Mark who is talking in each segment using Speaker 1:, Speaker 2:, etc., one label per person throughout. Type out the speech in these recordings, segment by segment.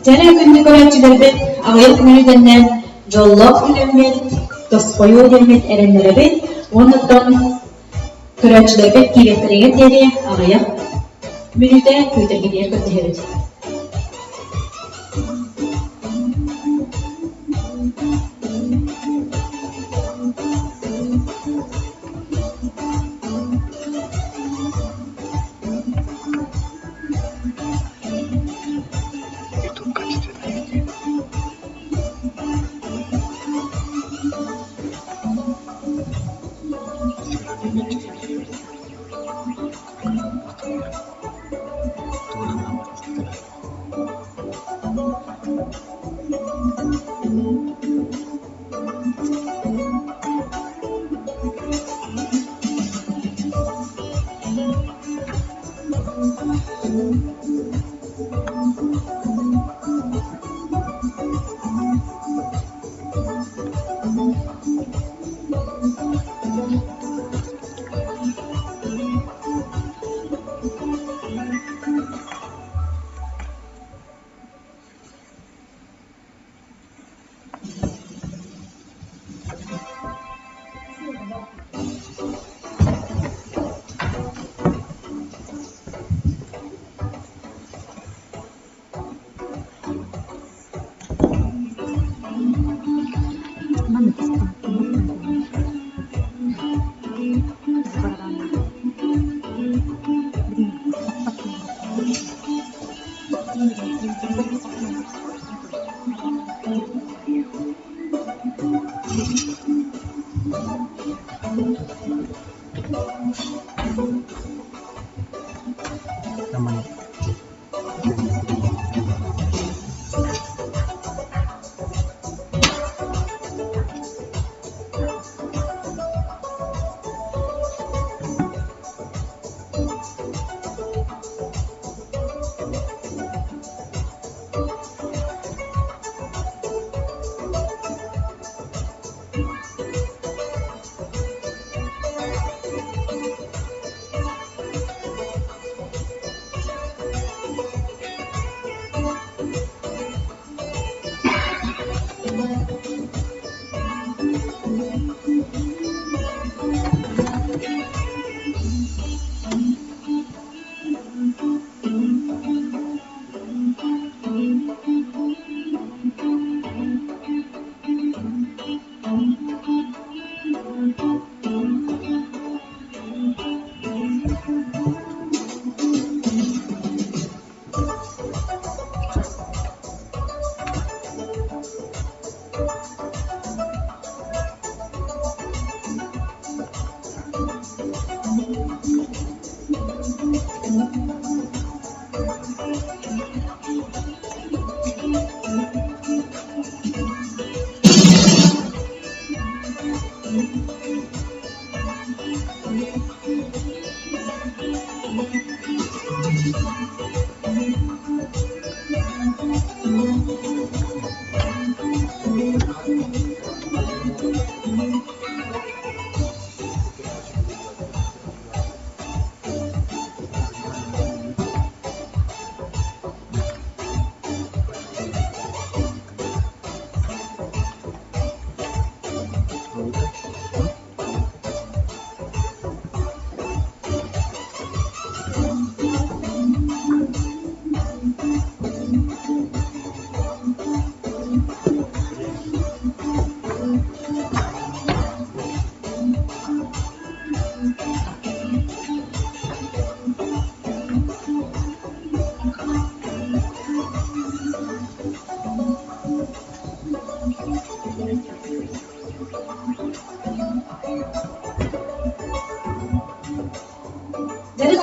Speaker 1: Дьэрэ күндү көрөөччүлэрбит, аҕыйах мүнүүтэннэн дьоллоох күнүммүт, тосхойуо диэммит эрэннэрэбит уонна оттон көрөөччүлэрбит киириэхтэригэр диэри аҕыйах мүнүүтэ күүтэргитигэр көрдөһөбүт.
Speaker 2: Ютуб качественное видео.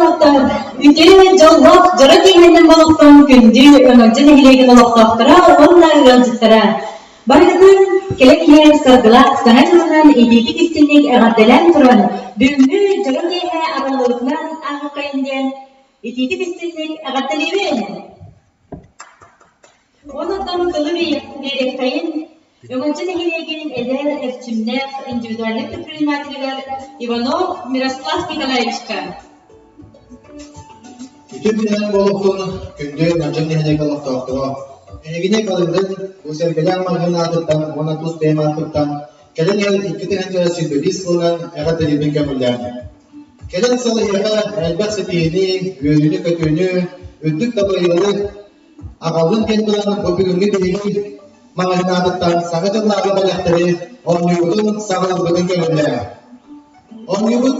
Speaker 1: доҕоттор, үтүө дьоллоох дьоро киэһэнэн болуктан күндү Өҥөлдьө нэһилиэгин олохтоохторо уонна ыалдьыттара! Барыгытын кэлэн иһэр саргылаах Саҥа дьылынан итиитик истиҥник эҕэрдэлээн туран, бүгүҥҥү дьоро киэһэ арыллыбытынан ааҕыаххайын диэн итиитик истиҥник эҕэрдэлиибин! Онон тылы биэриэххэйин Өҥөлдьө нэһилиэгин эдэр эрчимнээх индивидуальнай предпринимателигэр Иванов Мирослав Николаевичка.
Speaker 3: Үтүө күнүнэн буолуохтун, күндү Өҥөлдьө нэһилиэгэ олохтоохторо! Эһигини Балыгын бу сэргэлээх маҕаһыын аатыттан уонна тус бэйэм ааппыттан кэлэн иһэр 2021 сылынан эҕэрдэлиибин көҥүллээн. Кэлэн сыл эһиэхэ элбэх ситиһиини, үөрүүнү-көтүүнү, үрдүк дабайыылары Аҕаллын диэн туран бу бүгүҥҥү биһиги маҕаһыын аатыттан Саҥа дьыллааҕы бэлэхтэри оонньуубутун саҕалыырбытын көҥүллээ. Оонньуубут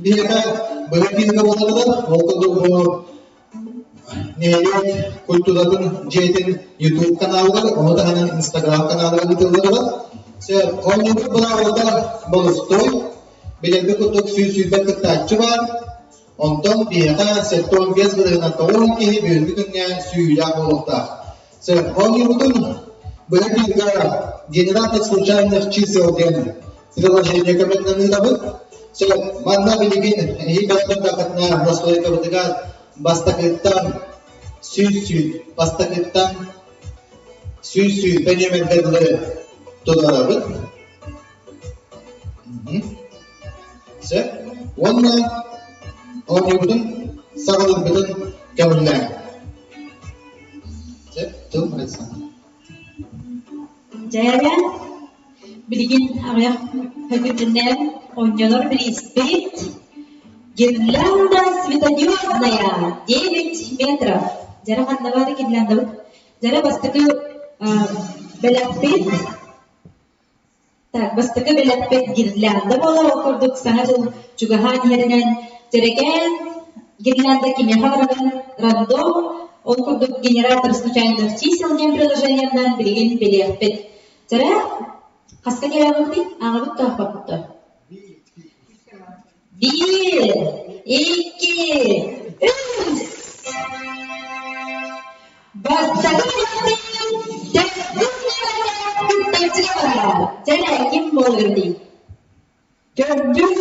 Speaker 3: биһиэхэ быһа киингэ буоларыгар ол курдук бу нэһилиэк культуратын дьиэтин YouTube каналыгар, ону таһынан Instagram каналыгар ыытылларыгар оонньуубут быраабылата болустой, билэргэ курдук 120 кыттааччы баар, Онтон биһиэхэ 75 бырыһынан 90 киһи бүгүҥҥү күҥҥэ сүүйүүлээх буолуохтаах. Оонньуубутун быһа бииргэ генератор случайных чисел диэн приложение көмөтүнэн ыытабыт. Манна билигин эһиги бэлэмнээххитинэ настройкабытыгар бастакыттан 100 бастакыттан 120 нүөмэргэ дылы туруорабыт. Сөп. Уонна оонньуубутун саҕалыырбытын көҥүллээҥ. Сөп, тыл Александр.
Speaker 1: Дьээрэ, билигин аҕыйах көтүтүнэн оонньонор бирииспит Гирлянда светодиодная 9 метров. Дьэрэ ханна баар гирляндабыт? Дьэрэ бастакы бэлэхпит Так, бастакы бэлэхпит гирлянда буолар, ол курдук Саҥа дьыл чугаһаан иһэринэн дьэрэкээн гирлянда кимиэхэ барарын рандом, ол курдук генератор случайных чисел диэн приложениенан билигин билиэхпит. Дьэрэ, хаска диэҕибитий? Ааҕабыт да аахпаппыт да? Биир, икки, үс! Бастакы төрдүс кыттааччыга барар. Дьэрэ, ким буоларый?
Speaker 4: Төрдүс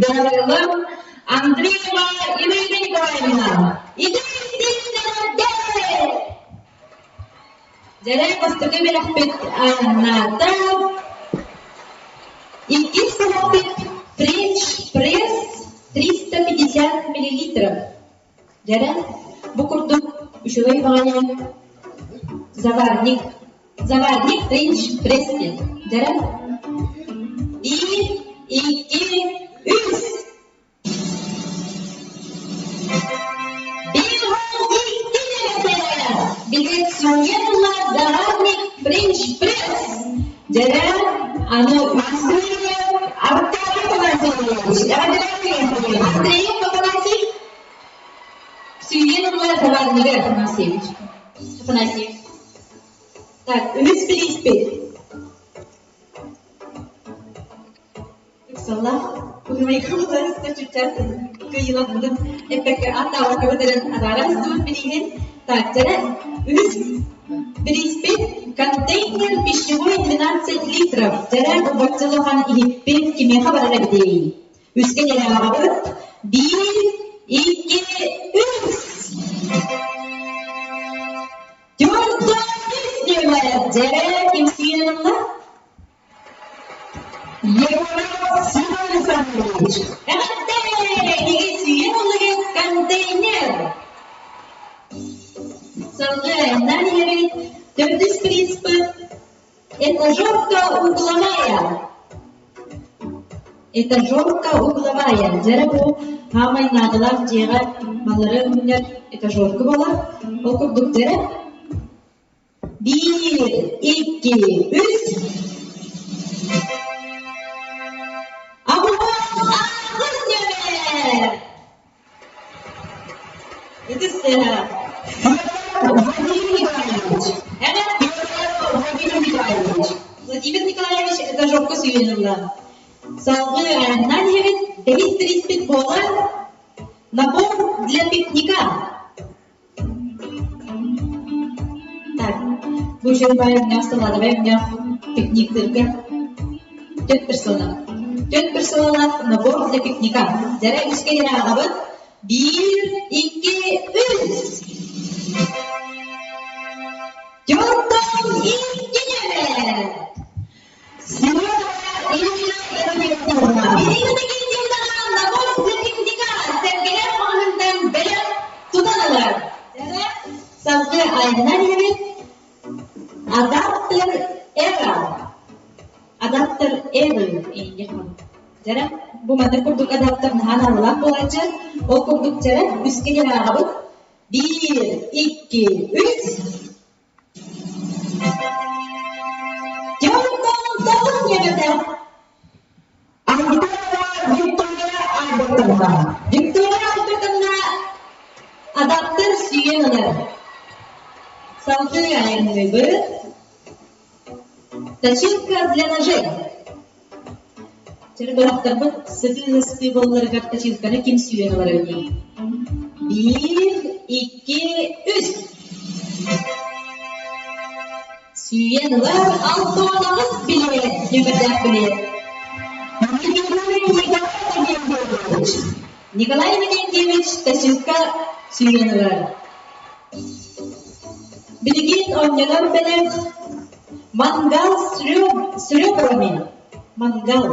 Speaker 4: дьарыгым Андреева Ирина Николаевна.
Speaker 1: Дьэрэ, бастакы бэлэхпит Анната. Иккис бэлэхпит Френч пресс 350 миллилитров. Дьэрэ, бу курдук үчүгэй баҕайы заварник. Заварник Френч пресс диэн. Дьэрэ, биир, икки, үс! Билет заварник Френч пресс. Дьэрэ, аны Аркадий Афанасьевич, Андреев Афанасий, Сүүйэн ылла заварнигы Афанасьевич. Афанасьев. Так, үһүс бирииспит. Ыксаллаах уһуйгуларыста чүччэс кыйылаппытын эппэккэ аттаабаккабыт эрэн атаара сыстыбыт бирииһин так дьэрэ үһүс бирииспит контейнер пищевой 12 литров дьэрэ бачча улахан иһиппит кимиэхэ барар эбитий үскэ дьэрэ аҕабыт биир икки үс Түөрт нүөмэр дьэрэ ким сиэн ылла
Speaker 4: Егоров Семен Александрович.
Speaker 1: Эҕэрдэ! Эһиги сүүйэн ыллыгыт контейнер! Салгыы айаннаан иһэбит. Төрдүс принципы этажерка угловая. Этажерка угловая. Дьэрэ бу хаамай наадалаах дьиэҕэ маллары мунньар этажерка буолар. Ол курдук дьэрэ Биир, икки, үс. Аҕыс нүөмэр! Ытыс тыаһа.
Speaker 4: Владимир Николаевич.
Speaker 1: Владимир Николаевич. Владимир Николаевич этажерка сүүйэн ылла. Салгыы айаннаан иһэбит. Бэһис бирииспит буолар набор для пикника. Так, бу үчүгэй баайымньах салаадабай эмньэх пикниктыырга түөрт персона. Түөрт персоналаах набор для пикника. Дьэрэ үскэ диэн ааҕабыт. Биир, икки, үс! Дьонтон икки нүөмэр! Ирина Геннадьевнаҕа набор для пикника сэргэлээх маҕаһыынтан бэлэх тутан ылар. Салгыы айаннар иһэбит. Адаптер эра. Адаптер эры Дьэрэ, бу маннык курдук адаптер наһаа наадалаах буолааччы. Ол курдук дьэрэ, үскэ диэн ааҕабыт. Биир, икки, үс. Дьонтон тоҕус диэбэтэх.
Speaker 4: Виктория Альбертовна.
Speaker 1: Виктория Альбертовна адаптер сүүйэн ылар. Салгыы айанныыбыт. Точилка для ножей. Чырбырахтарбыт сытыы-сытыы буолларыгар точилканы ким сүүйэн ылар эбитий? Биир, икки, үс. Сүүйэн ылар 68 билиэт, нүөмэрдээх билиэт. Николай Викентьевич точилка сүүйэн ылар. Билигин оонньонор бэлэх Мангал с ребрами. Мангал.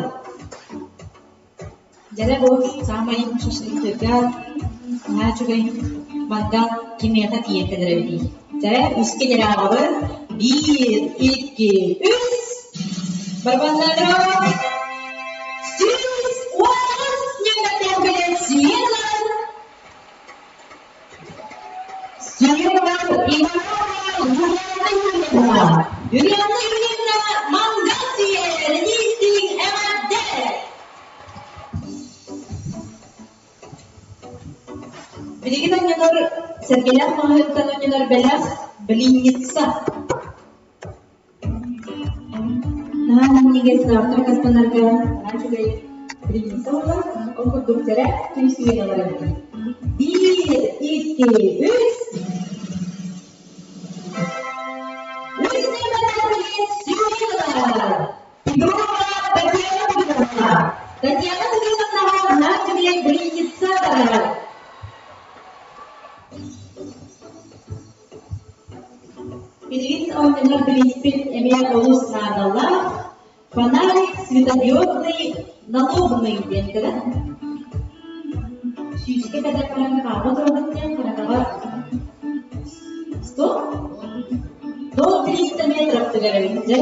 Speaker 1: Дьэрэ бу саамай шашлыктыырга наһаа үчүгэй мангал кимиэхэ тиийэн кэлэр эбитий? Дьэрэ үскэ диэри ааҕабын. Биир, икки, үс! Барбаннароо! 110 нүөмэрдээх билет сүүйэн ылан
Speaker 4: Сүйэн Иванова Юлиана Юрьевна.
Speaker 1: Юлиана Юрьевна мангал сүүйэр истиҥ эҕэрдэ! Билигин оонньонор Сэргэлээх маҕаһыынтан оонньонор бэлэх блинница. Наһаа минньигэс завтрак астанарга наһаа үчүгэй блинница буолар. Ол курдук дьэрэ күн сүүйэн ылар эбитин. Биир, икки, үс. Үс нөмэрдээх сүүйэн ылар.
Speaker 4: Петрова Татьяна Петровна.
Speaker 1: Татьяна Петровнаҕа наһаа үчүгэй блинница барар. Билигин оонньонор бирииспит эмиэ олус наадалаах. Фонарик светодиодный налобный диэн кэлэн сүүскэ кэтэн баран хаама турабыт диэн хараҥаҕа сто до 300 метров тыгар эбит дьэ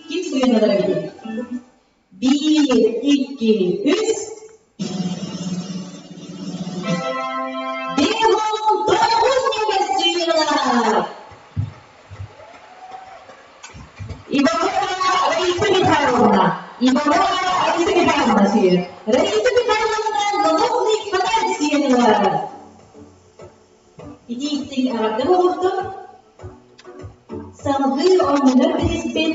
Speaker 1: ким суйан ылар эбитий Биир, икки, үс. 59 нөмер
Speaker 4: Иванова Раиса Михайловна. Иванова Раиса Михайловна сүүйэр.
Speaker 1: Раиса Михайловна налобный фонарь сүүйэн ылар. Ити истиҥ эҕэрдэ буолуохтун. Салгыы оонньонор бирииспит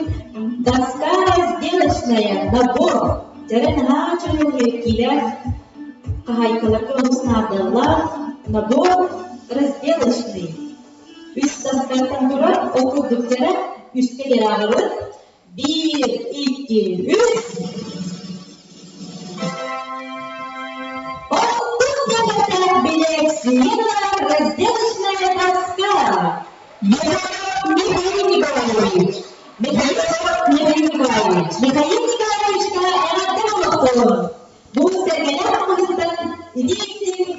Speaker 1: доска разделочная набор дьэрэ наһаа үчүгэй киилээх хаһаайкаларга олус наадалаах набор разделочный. Үс доскаттан турар ол курдук дьэрэ үскэ диэри ааҕабыт. Биир, икки, үс. Оттук диэбэтэх билиэксийэ разделочная доска.
Speaker 4: Михаил Николаевич. Михаил Михаил Николаевич.
Speaker 1: Михаил Николаевичка эҕэрдэ буолуохтун! Бу сэргэлээх маҕаһыынтан итии-истиҥ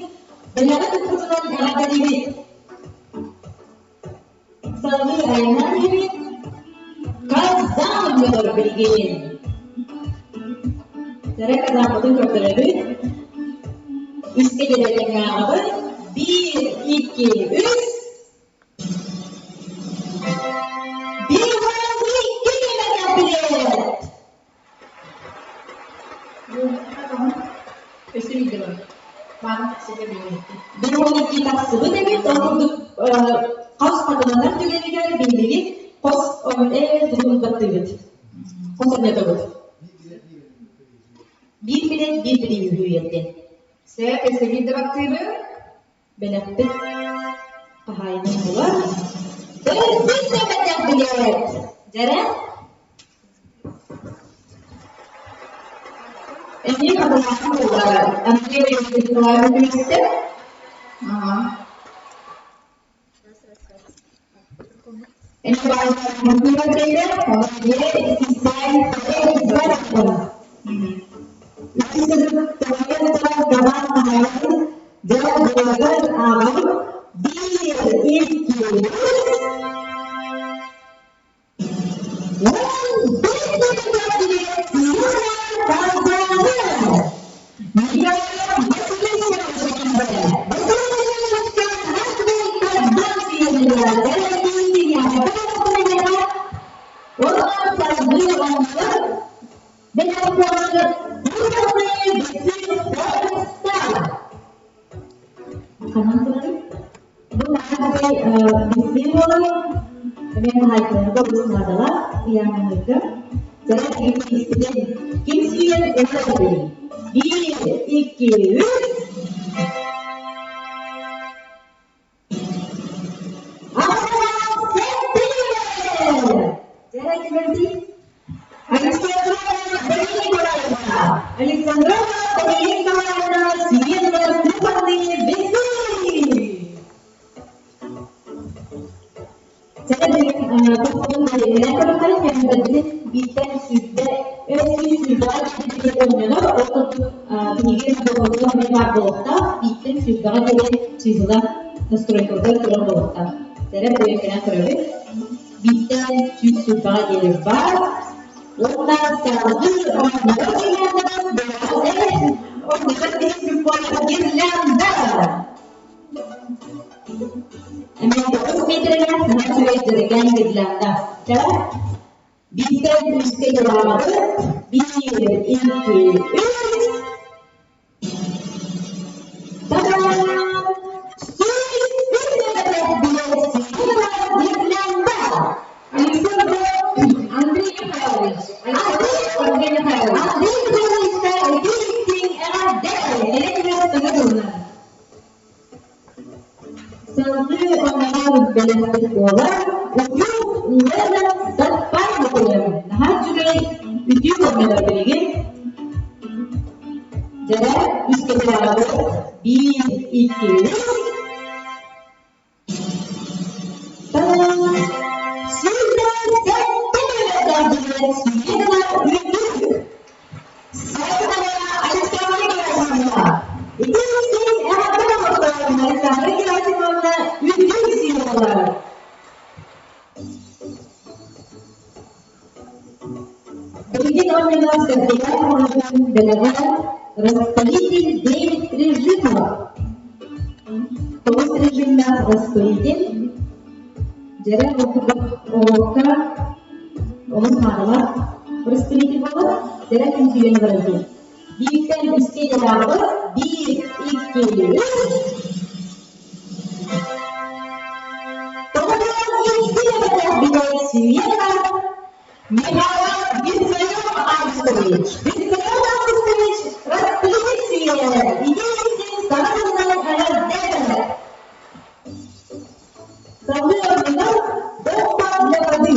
Speaker 1: бэлэҕи туппутунан эҕэрдэлиибит! Салгыы айаннаан иһэбит. Казан оҕонньор билигин. Кэрэ казанмытын көрдөрөбүт. Үскэ диэри ааҕабыт. Биир, икки, үс. 112 билет! 112 тахсыбыт эбит, ол курдук хос хатыланар түгэнигэр биһиги хос ээ тугун баттыыбыт. Хос анньатабыт. Биир билэн биир билии үһү
Speaker 4: Сөп, өссө биир да баттыыбын.
Speaker 1: Бэлэхпит хаһаайынын булар. Төрдүс эбэтэр билээт. Дьэрэ.
Speaker 4: Эмиэ хатылааһын буолар. Андрей Николаевич түмүстэ. Ага.
Speaker 1: Ханан турарый? Бу наадабай билсии буолар. Эмиэ хаһаайкаларга олус наадалаах ыйааһыннарга. Дьэ, иккиспитин ким сүүйэн ылар Биир, икки, үс. Дьэ, кимэрдий? Александрова Мария Николаевна Сиенова кухонные весы! Бииртэн сүүрбэ 320 оонньонор, ол курдук биһиги доҕордуу эмиэ баар буолуохтаах, бииртэн сүүрбэҕэ диэри чыыһыла настройкабытыгар турар буолуохтаах. Тэрэ бэйэкэнэн көрөбүт. Бииртэн 120 диэри баар. Уонна салгыы оонньонор гирлянда! Эмиэ 9 миэтэрэлээх наһаа үчүгэй дьэрэкээн гирлянда. Чэ, бииртэн үскэ дьалаабыт. Биир, икки, үс. Та-дам! Гирлянда!
Speaker 4: Александр Андрей Михайлович. Андрей Михайлович.
Speaker 1: Андрей Михайловичка итии-истиҥ эҕэрдэ! Элэккэ саҥа дьылынан! Салгыы оннооҕор бэлэхпит буолар, утуу Лена Саппаеватыгар наһаа үчүгэй үтүө көрдөрөр билигин. Дьэрэ, үс кэтээҕи биир, икки, үс. Та-дам! Сүүрдэн сэттэ сүүйэ гына үрдүк. Александра Герасимовна, итии-истиҥ эҕэрдэ оҥостон Александра Герасимовна үрдүк сыаналар. Билигин оонньонор Сэргэлээх оҕолорун бэлэҕэ распылитель 9 режимов. Тоҕус режимнээх распылитель дьэрэ ол курдук оҕуокка олус наадалаах распылитель буолар. Дьэрэ күн сүйэн барар Бииртэн үскэ дьалаабыт биир, икки, үс. Михаил Виссарион Августович, Виссарион Августович распылитель сүүйэлэр, итии-истиҥ саҥа тылынан эҕэрдэ! Салгыы ордунар «Бомба для воды».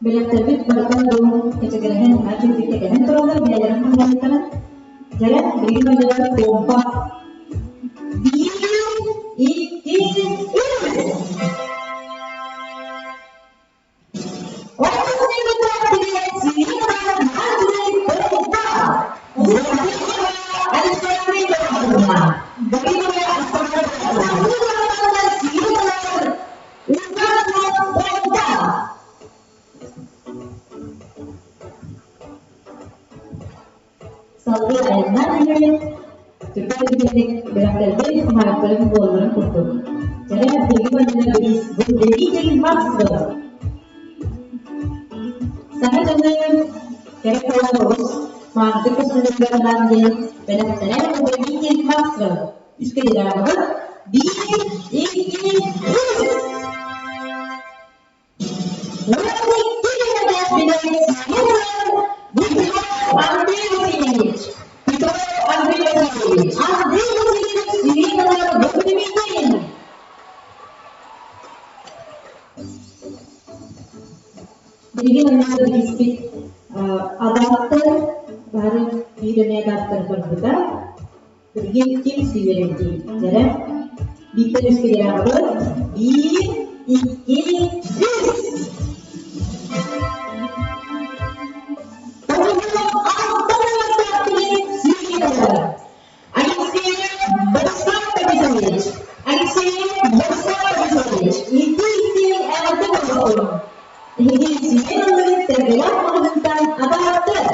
Speaker 1: Бэлэхтэрбит барыта дуу кэчигирэһэн, наһаа үчүгэйдик кэтэһэн тураллар, бэйэлэрин хаһаайыттарын. Дьэрэ, билигин бардылар помпа. Биир, икки, үс! Салгыы айаннаан иһэбин, түргэн түргэнник бэлэхтэрбин, хаһаайыттарым буолалларын курдук. Дьэ, биһиги манна бириис Выделитель Максвелла. Саҥа дьону кэрэ куолар олус маанытык көстүүлэригэр анаан диэн бэлэхтэрэ Выделитель Максвелл. Үскэ дьарааҕыбыт биир, икки, үс!
Speaker 4: Андрей Васильевич. Петров Андрей Васильевич. Андрей Васильевич Сиренова Добрый
Speaker 1: Билигин онно бириспит адаптер бары биир эмэ адаптер барбыта. Билигин ким сүүрэр диэбиттэрэ. Бииртэн үскэлээҕибит биир, икки, үс!
Speaker 4: Алексей Борислав Борисович, Алексей Борислав Борисович, итии-истиҥ эҕэрдэ буолуохтун! Эһиги сүбэ ыллыгыт сэргэлээх маҕаһыынтан атааттар!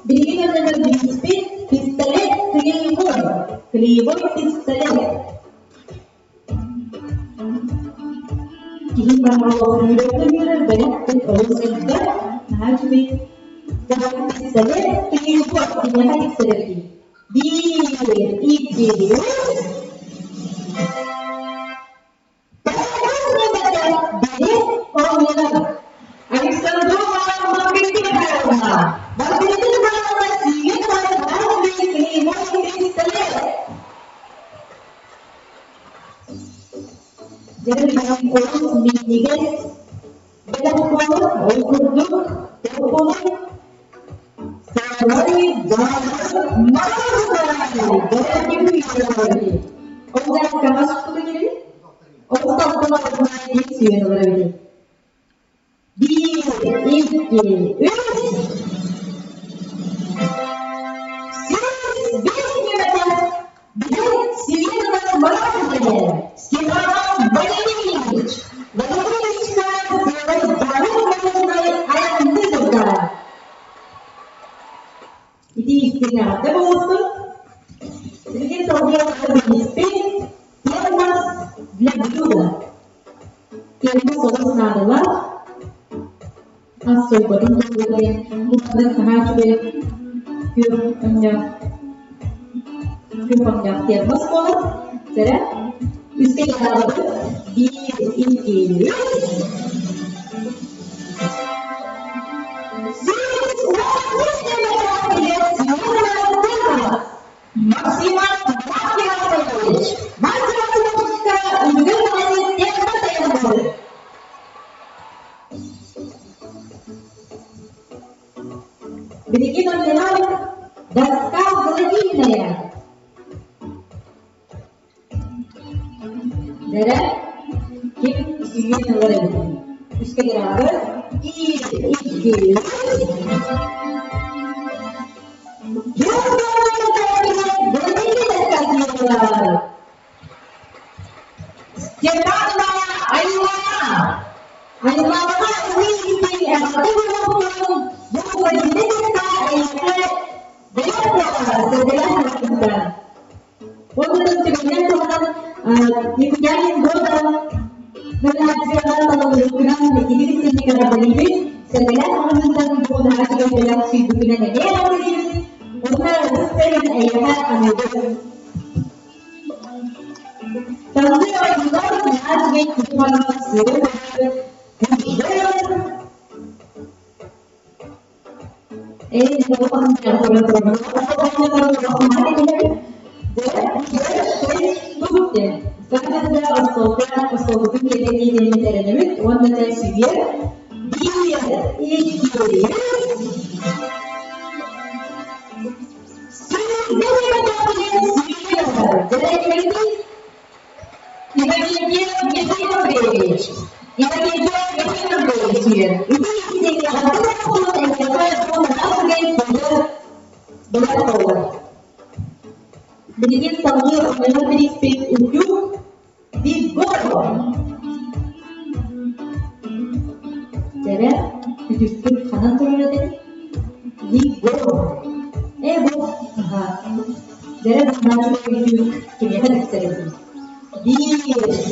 Speaker 1: Билигин оннугар бирииспит пистолет клеевой, клеевой пистолет. Киһи барҕалаах үөрэр бэлэх олус элбэх, наһаа үчүгэй. Пистолет клеевой, киниэхэ тиксэрэр дии. Биир, икки, үс.
Speaker 4: Александрова Маргарита Михайловна, Маргарита Михайловна сүүрэн клеевой пистолет.
Speaker 1: Дьэ, олус минньигэс бэлэх буолар, ол курдук, буолар Саамай Ол дьарыкка Ол сүйэн олорор эбит. Биир, икки, үс.
Speaker 4: 105 нүөмэрэ билэр сүйэн ылар мороженое Степан Валерьевич Валерьевичка сыалай дьаһал мороженое айанныы сылдьара.
Speaker 1: Ити истиҥ эҕэрдэ буолуохтун. Билигин салгыы билиспит термос для блюда. Термос олус наадалаах. Ас сойботун туһугар бу наһаа үчүгэй күөх өҥнөөх күөх өҥнөөх термос буолар. Сэрэ үскэ таһаарабыт. Биир, икки, үс.
Speaker 4: Максима Михайлович, Михайловичка үгүс термос
Speaker 1: Билигин оннунан доска гладильная. Дэрэ ким сүүйэн ылар эбитий? Үскэ граабы биир, икки, үс.
Speaker 4: Степанова Айлана. Айланаҕа ылыы-истиҥ эҕэрдэ буолуохтун, бу Владимир кытта эйиэхэ бэлэх буолар сэргэлээх маҕаһыынтан.
Speaker 1: Оннук түгэнинэн туһанан Якутянин года номинацияҕа талыллыбыккынан итини эҕэрдэлиибит, сэргэлээх маҕаһыынтан бу наһаа үчүгэй бэлэх сүүйбүккүнэн эмиэ эҕэрдэлиибит уонна ытыс тыаһын эйиэхэ аныыбыт. Салгыы ойуулар наһаа үчүгэй кухоннар сыыры Уонна сүбүөр биир, икки,
Speaker 4: Иваненко Михаил Андреевич. Иваненко Михаил Андреевич.
Speaker 1: Билигин салгыы оҥоһор бирииспит утюг Вигоро. Дьэрэ, үтүкпүт ханан турар этин? Вигоро. Ээ бу, аһаа. Дьэрэ наһаа үчүгэй үтүк кимиэхэ тиксэр эбитий? Биир,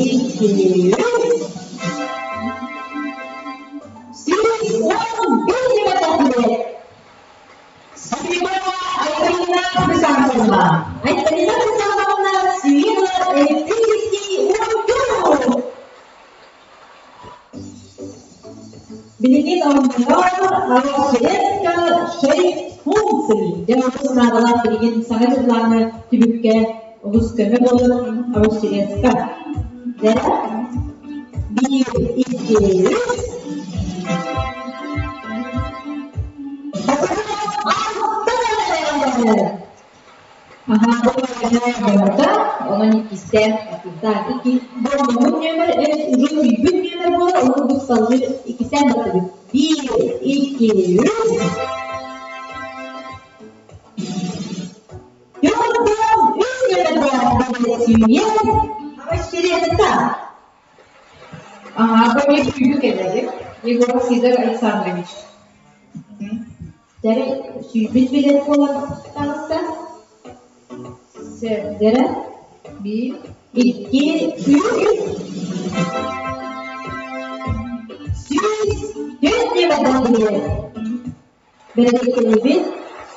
Speaker 1: икки, үс.
Speaker 4: 111 нүөмэрдээх Светлана Айталина Хрисанфовна. Айталина Хрисанфовна сүүйэн ылар электрический утюг.
Speaker 1: Билигин оонньоон Арассыыйа шесть функций диэн олус наадалаах билигин саҥа дьыллааҥы түбүккэ олус көмө буолар Арассыыйа. Дьэ, биир, икки, үс. Аһаабыт онон иккистээн так икки болмоһун нүөмэр уже күйбүт нүөмэр буолар ол курдук салгыы иккистээн баттыбыт биир икки үс Төрдөн үс нүөмэрдээх сүүйэн Авасилита
Speaker 4: Ага, бу сүүрүү кэлэри. Егоров Сидор Александрович.
Speaker 1: Дэрэ сүүйбүт билэр буолан таҕыста. Дэрэ
Speaker 4: Биир.
Speaker 1: икки, үс. 104 нүөмэрдээх билиэт. Бэрэбиэркэлиибит.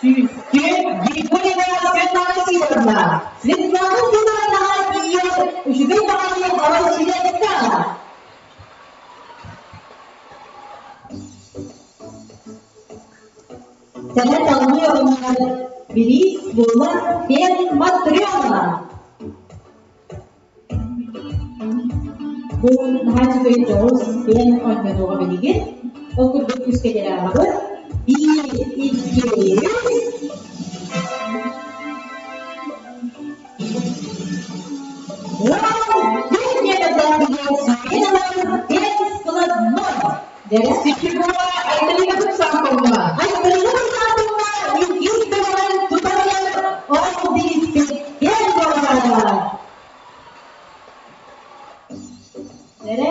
Speaker 4: 104 Григорьева Светлана Сидоровна.
Speaker 1: Светлана Сидоровнаҕа тиийэр үчүгэй баҕайы Авасилевка. Сэрэ салгыы оҕонньор бириис буолар Фен Матрена. Бу наһаа үчүгэй дьоҕус фен оонньонуоҕа билигин. Ол курдук үс кэтэрээҕибит. Биир, икки, үс.
Speaker 4: Сикибула Айталина Купсанковна.
Speaker 1: Айталина Купсанковна иккис бөлөҕүн тутарыгар ол бириспит буолар. Нэрэ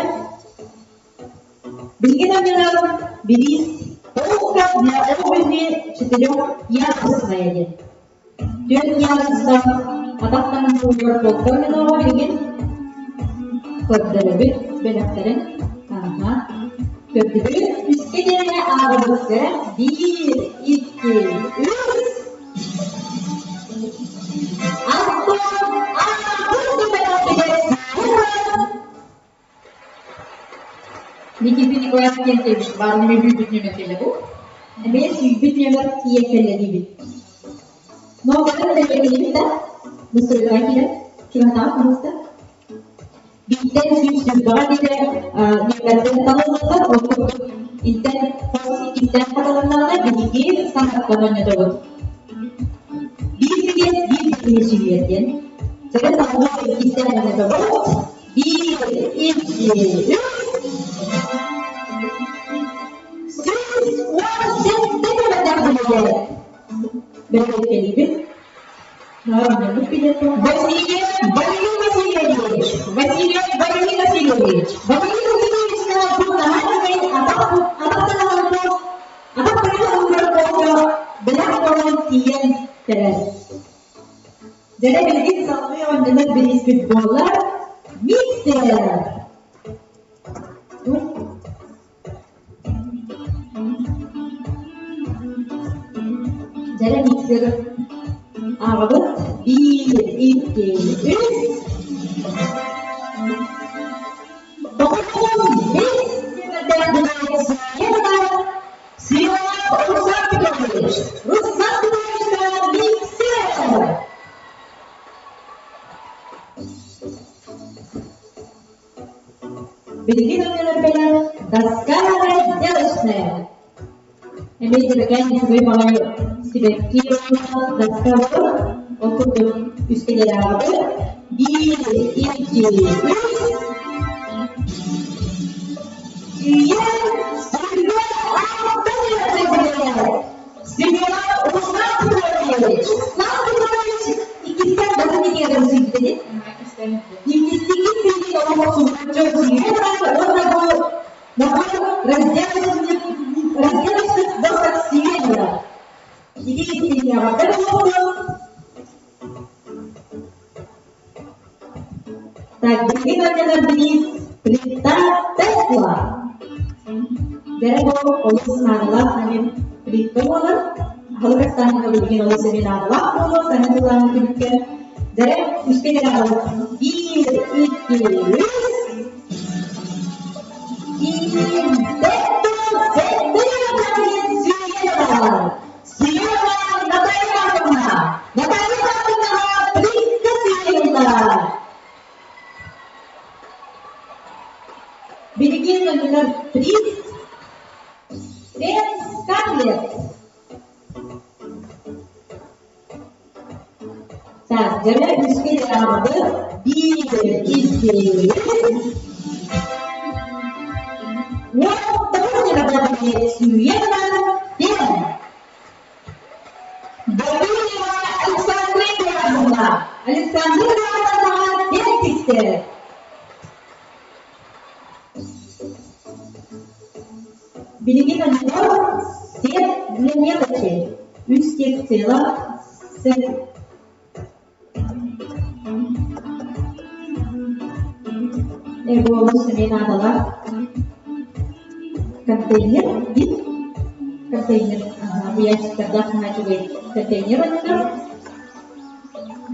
Speaker 1: Билигин анньылаабыт бириис полка для обуви четырехъярусная диэн. Түөрт ярустаах атах таҥаһын уурар полка ойноноҕо билигин көрдөрөбүт бэлэхтэрин аһа көрдүбүт үскэ диэри ааҕабыт биир икки үс Антон
Speaker 4: Никита Николаевич Кентевич баарыны бүүбүт нүөмэр кэллэ бу.
Speaker 1: Эмиэ сүүрбүт нүөмэр тиийэн кэллэ диибит. Но кэлэн бэлиэтиибит да, быстырыгар киирэн, чугаһатаҕа пожалуйста. Бииртэн 120-ҕэ диэри нүөмэрдэр талыллаллар, ол курдук интэн хос иккистээн хатыланнаҕына биһиги саҥаттан оонньотобут. Биир билиэт биир киһи сүүйэр диэн. Сэрэ салгыы иккистээн оонньотобут. Биир, икки, үс. 117 нүөмэрдээх билиэт. Бэрэбиэркэлиибит.
Speaker 4: Васильев Валерий Васильевич, Васильев Валерий Васильевич,
Speaker 1: Валерий Васильевич атах таҥаһын бэлэх буолан тиийэн кэлэр. Дьэ билигин салгыы оонньонор бирииспит буолар миксер. Дьэрэ миксер ааҕабыт биир, икки, үс. 95 нүөмэрдээх Светлана Руслан Петрович, Руслан Петрович миксер. Билигин өҥөлөрбөр доска разделочная. Эмиэ дьэрэкээн үчүгэй баҕайы сибэкки доска буолар. Ол курдук үскэ диэри Биир, икки, үс. Сүйэ, сүргэ, алтан Семенов Руслан Петрович. Руслан Петрович иккистэн батын иккигэ сүйдэнит. Иккистикки сүйден олох субуруччу сүйэ уонна бу набор разделочных разделочных досок сүйэ буолар. Ити иккистиҥҥэ буолуо. Так, билигин оонньонор бириис плита Тесла. Дьэ бу олус наадалаах эмиэ плитка буолар. Аһылык астааһыҥҥа билигин олус эмиэ наадалаах буолуо саҥа дьыллааҥҥы түбүккэ. Дьэ үскэ кэлэ Биир, икки, үс. Биирдэ. билет. Так, дьэ үскэ аҕабыт биир, икки, 19 ньымадан сүүйэ гынан диэн. Гаврилова Александра Ивановна, Александра Ивановнаҕа диэн тиксэр. Билигин оннугар сет для мелочи, үс секциялаах сет Эболус эмиэ наадалаах контейнер диэн контейнер ящиктардаах наһаа үчүгэй контейнер оннунар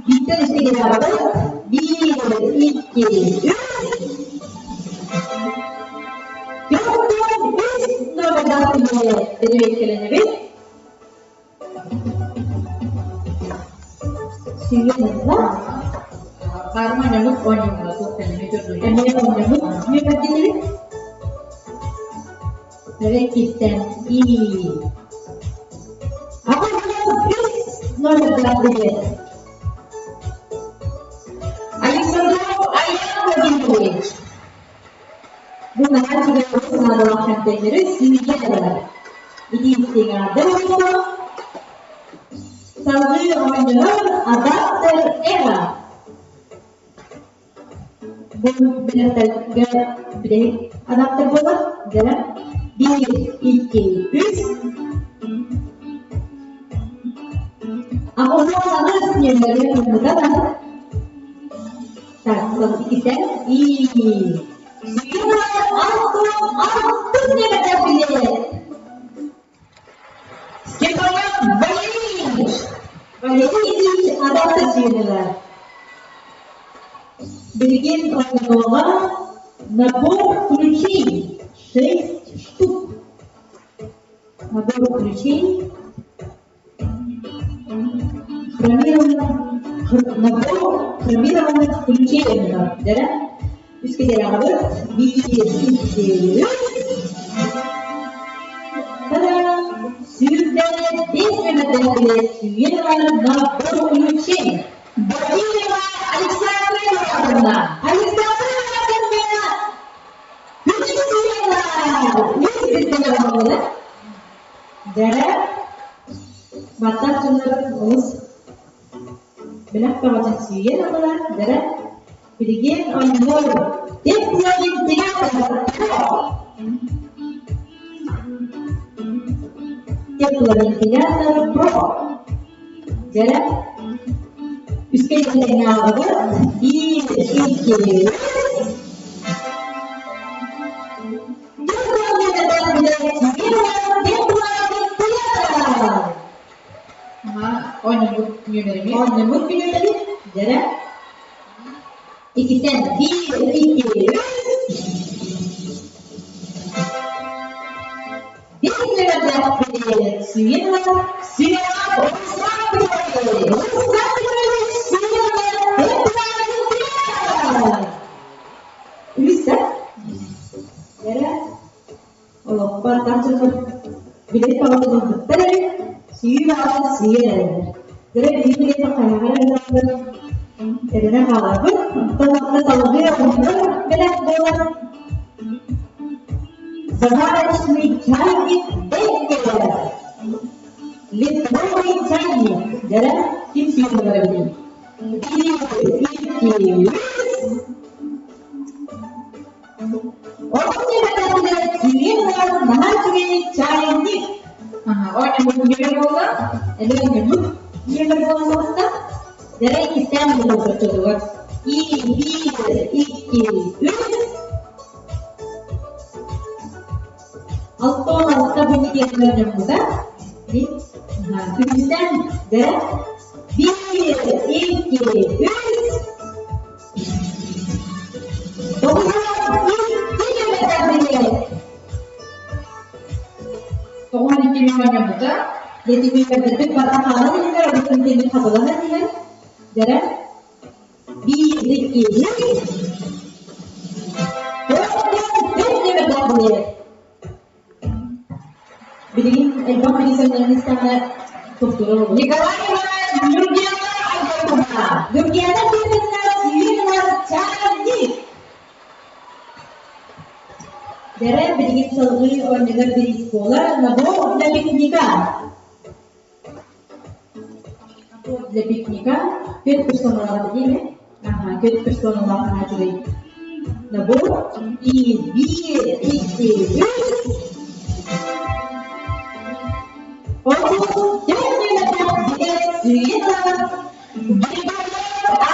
Speaker 1: бииртэн үстэ биир икки үс 43 номердаах бэрэбиэркэлэнэбит. Сүүрэн ылла.
Speaker 4: Хаарма ньамык оонньуура суох кэлими көрдүлэр.
Speaker 1: Эмиэ оонньоммут нүөмэрдэнэбит. Рэкиттэн и 83 номердаах билет. Александров Аян Владимирович. Бу наһаа үчүгэй наадалаах контейнеры сүүргэ ылар. Итиитиҥаардыр оҥорор, салгыы оонньонор адаптер эра. Бу бэлэхтэргэ бүтэһик адаптер буолар. Дьэ, биир, икки, үс. 88 нүөмэргэ турбута да Так, иккитэ и алтын билет. Степанян Валерьевич. Валерьевич адаптер сүйүнэлэр. Билигин оонньууга набор ключей 6 штук. Набор ключей Хромированных, набор хромированных ключей дэрэ үскэдэрээҕибит биир икки үс Та-дам! Сүүрдэ 5 нөмердээх сүүйэн ылар набор ключей Васильева Александра Ивановна Александра Ивановна Үс сүүйэн ылар үс бүттэлэр Дэрэ баттах дьоннорун олус бэлэх бөҕөтүн сүүйэн ыллылар. Дэрэ билигин оонньуур тепловентилятор Тепловентилятор Pro. Дэрэ үскэ тэҥҥэ ааҕабыт. Биир, икки, үс.
Speaker 4: Оонньоммут нүөмэрими
Speaker 1: Оонньоммут нүөмэрбит дьэрэ иккитэн биир икки үс биир нүөмэрдээх билиэт сүүйэн ылар сүүйэҕэ Руслан Петрович Руслан Петрович сүүйэн ылар Үс да? Эрэ олохпор тахсыбыт билет баҕатын ылбыттар эбит, сүүр аҕатын сиэн эрэллэр. Дьэ биһиги билиэт хайаҕа эрэллэр эрэнэ хааларбыт, онтон алта салгыы оҕонньор бэлэх буолар. Заварочный чайник Беккер. Литровый чайник. Дьэ, ким сүүрэн барар эбитий? Биир, икки, үс. Чайник.
Speaker 4: Оонньоммут нүөмэр буолла.
Speaker 1: Оонньоммут нүөмэр буолан таҕыста. Дэрэ иккистээн булгуччутугар. И, биир, икки, үс. 66 бүнү диэн дьоммута. Күнүстэн дэрэ биир, икки, үс.
Speaker 4: 92 оонньоммута.
Speaker 1: Дэтимиэрдэрбит барыта хаалан иһэллэр, онтон тимир хатыланан иһэр. Дьэрэ биир, икки, үс. 44 нөмердээх билиэт. Билигин элбэх милиционерын истэҕинэ тохтуура буолуо.
Speaker 4: Николай Иванович Ньургуяна Альбертовна.
Speaker 1: Ньургуяна Альбертовна Сүүрүнар чайник. Дэрэ билигин салгыы оонньонор бириис буолар набор для пикника. Набор для пикника 5 персоналаах диэми. Ага, 5 персоналаах наһаа Набор и биир, икки, үс.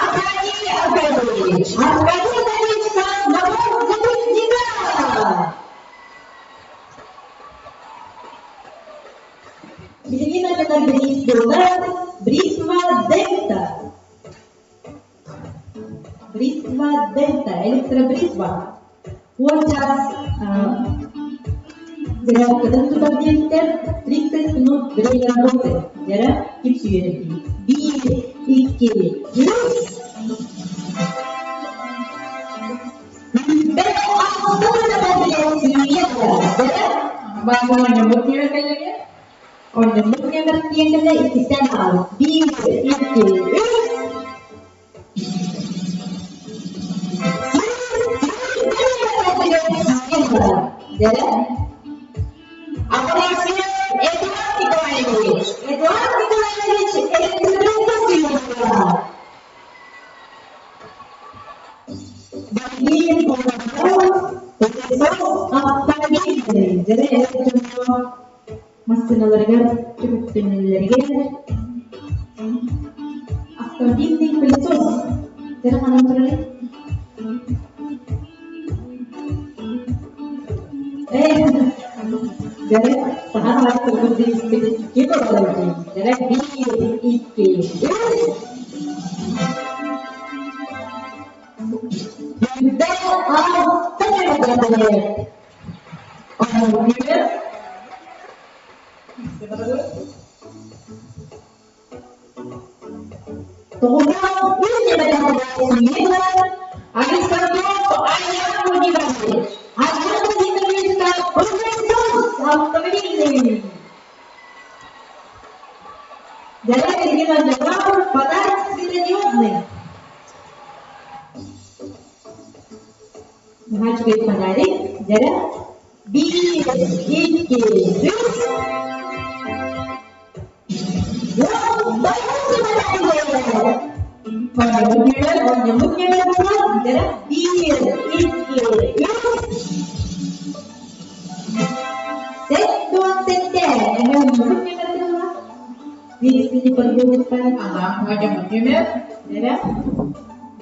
Speaker 1: Аркадий Аркадьевич! Аркадий Аркадьевич, набор для пикника! Билигин атынар бириис буолар Бритва Дельта. Бритва Дельта, электробритва. Уон чаас зарядкатын тутар диэбиттэр, 30 минут время работы. Дьэрэ кип сүүйэрдии. Биир, икки, үс.
Speaker 4: Баҕа оонньоммут диэбэккэлэрэ
Speaker 1: Оонньоммут диэбэккэлэрэ иккистээн аҕал. Биир, икки, үс. Дьэрэ.
Speaker 4: Афанасьев Эдуард Николаевич.
Speaker 1: Эдуард Николаевич электробритва Владимир Пылесос автомобильный дьэрэ дьоҥҥо массыыналарыгар түбүктэнэллэригэр автомобильный пылесос дьэрэ ханан турарый? Ээ, дьэрэ саҥа ааттарбыт бирииспит ким ылар Дьэрэ биир, икки, үс.
Speaker 4: Александров Аян Иванович. Аян Владимирович
Speaker 1: Автомобильный. Подарок светодиодный. Наһаа үчүгэй фонарик. Дьэрэ. Биир, икки, үс. Оонньоммут ньүмэр буолар. Дьэрэ. Биир, икки, үс. 77. Эмиэ оонньоммут ньүмэр буолар. Биирдии подбугуттан.
Speaker 4: Ага, оонньоммут ньүмэр.
Speaker 1: Дьэрэ.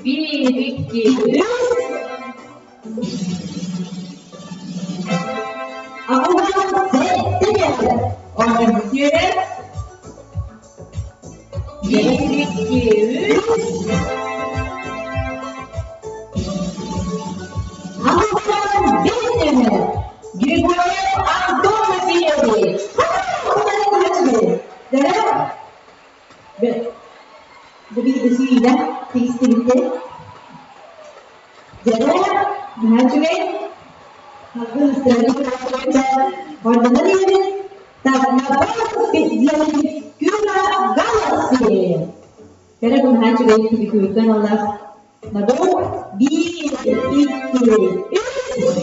Speaker 4: Биир, икки, үс.
Speaker 1: 87.
Speaker 4: Оонньоммут ньүмэр. Биир, икки, үс.
Speaker 1: 85 нөмер. Григорьев Антон Васильевич. Бу биир тигистибитте. Дьэрэ, наһаа үчүгэй. Для педикюра Galaxy. Кэрэ бу наһаа үчүгэй педикюрга аналлаах набор. Биир, икки, үс.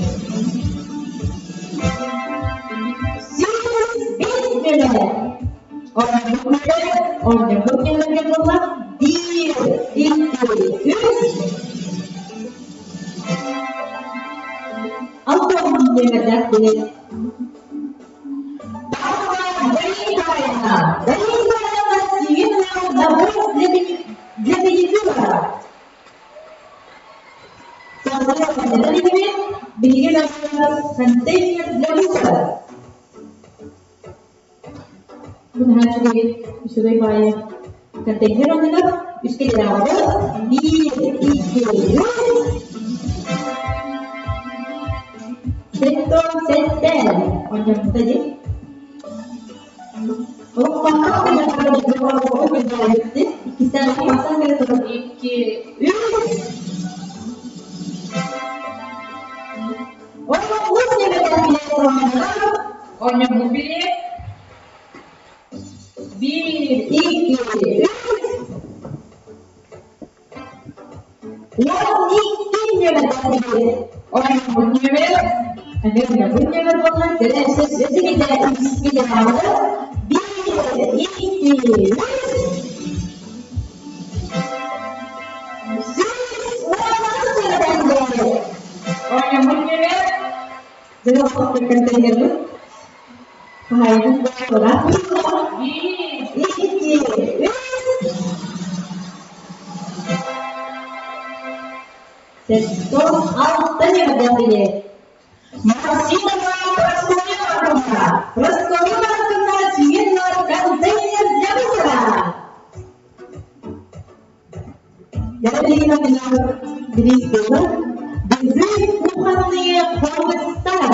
Speaker 1: 105 нөмер. Оонньоммут нөмерге буолла. Биир, икки, үс. Алтан нөмердээх билет. Дарья Дарья Николаевна набор для педикюра. Билигин контейнер для мусора. Бу наһаа үчүгэй үчүгэй баайы контейнер оннугар үскэ дьаабы биир, икки, үс. 77. Оонньоммута дии.
Speaker 4: Икки,
Speaker 1: Үс.
Speaker 4: Оонньоммут билиэт. Биир, икки, үс.
Speaker 1: 12 нүөмэрдээх Оонньуубут нүөмэр, нүөмэр нүөмэр буолла. Өсө биирдэ Биир, икки, үс. 116 нүөмэрдээх
Speaker 4: Оонньуубут нүөмэр.
Speaker 1: Дьэ, Хаһаайын буолла.
Speaker 4: Биир,
Speaker 1: Икки, үс. 76 нүөмэрдээх билиэт. Максимова Прасковья Марковна. Прасковья Марковна сүүйэн контейнер для мусора. Галина Билиспова Бизы кухонные хомустар.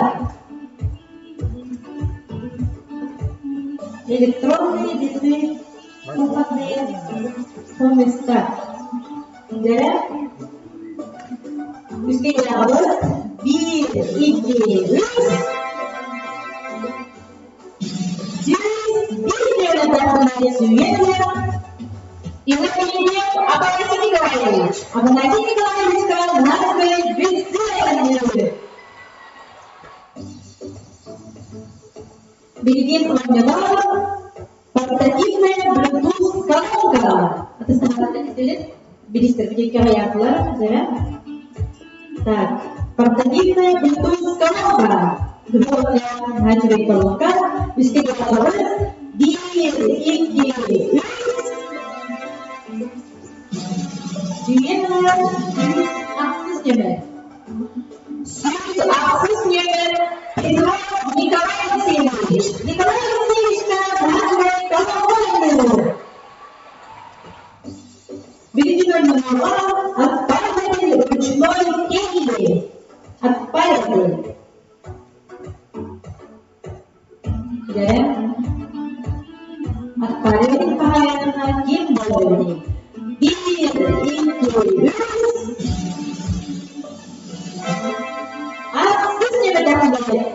Speaker 1: Электронные весы кухонные хомустар. Дьэ, үскэ аҕабыт биир, икки, үс. 101 нүөмэрдээх сүүйэн Иннокентьев Афанасий Николаевич. Афанасий Николаевичка назвали бесценную. Билигин оонньонор портативная Bluetooth колонка. Билистер диэки дьэ. Так, портативная Bluetooth колонка. Начали колонка. Үскэ Биир, икки, үс. Сүүйэн 106 нүөмэр. 106 нүөмэр Петров Николай Алексеевич. Николай Алексеевичка назвали колонку. Билигин оонньонуоҕа отпариватель ручной кегли. Отпариватель. Дьэ, отпариватель хаһаайына ким буолар Биир, икки, үс. Ахсыс нүөмэрдээх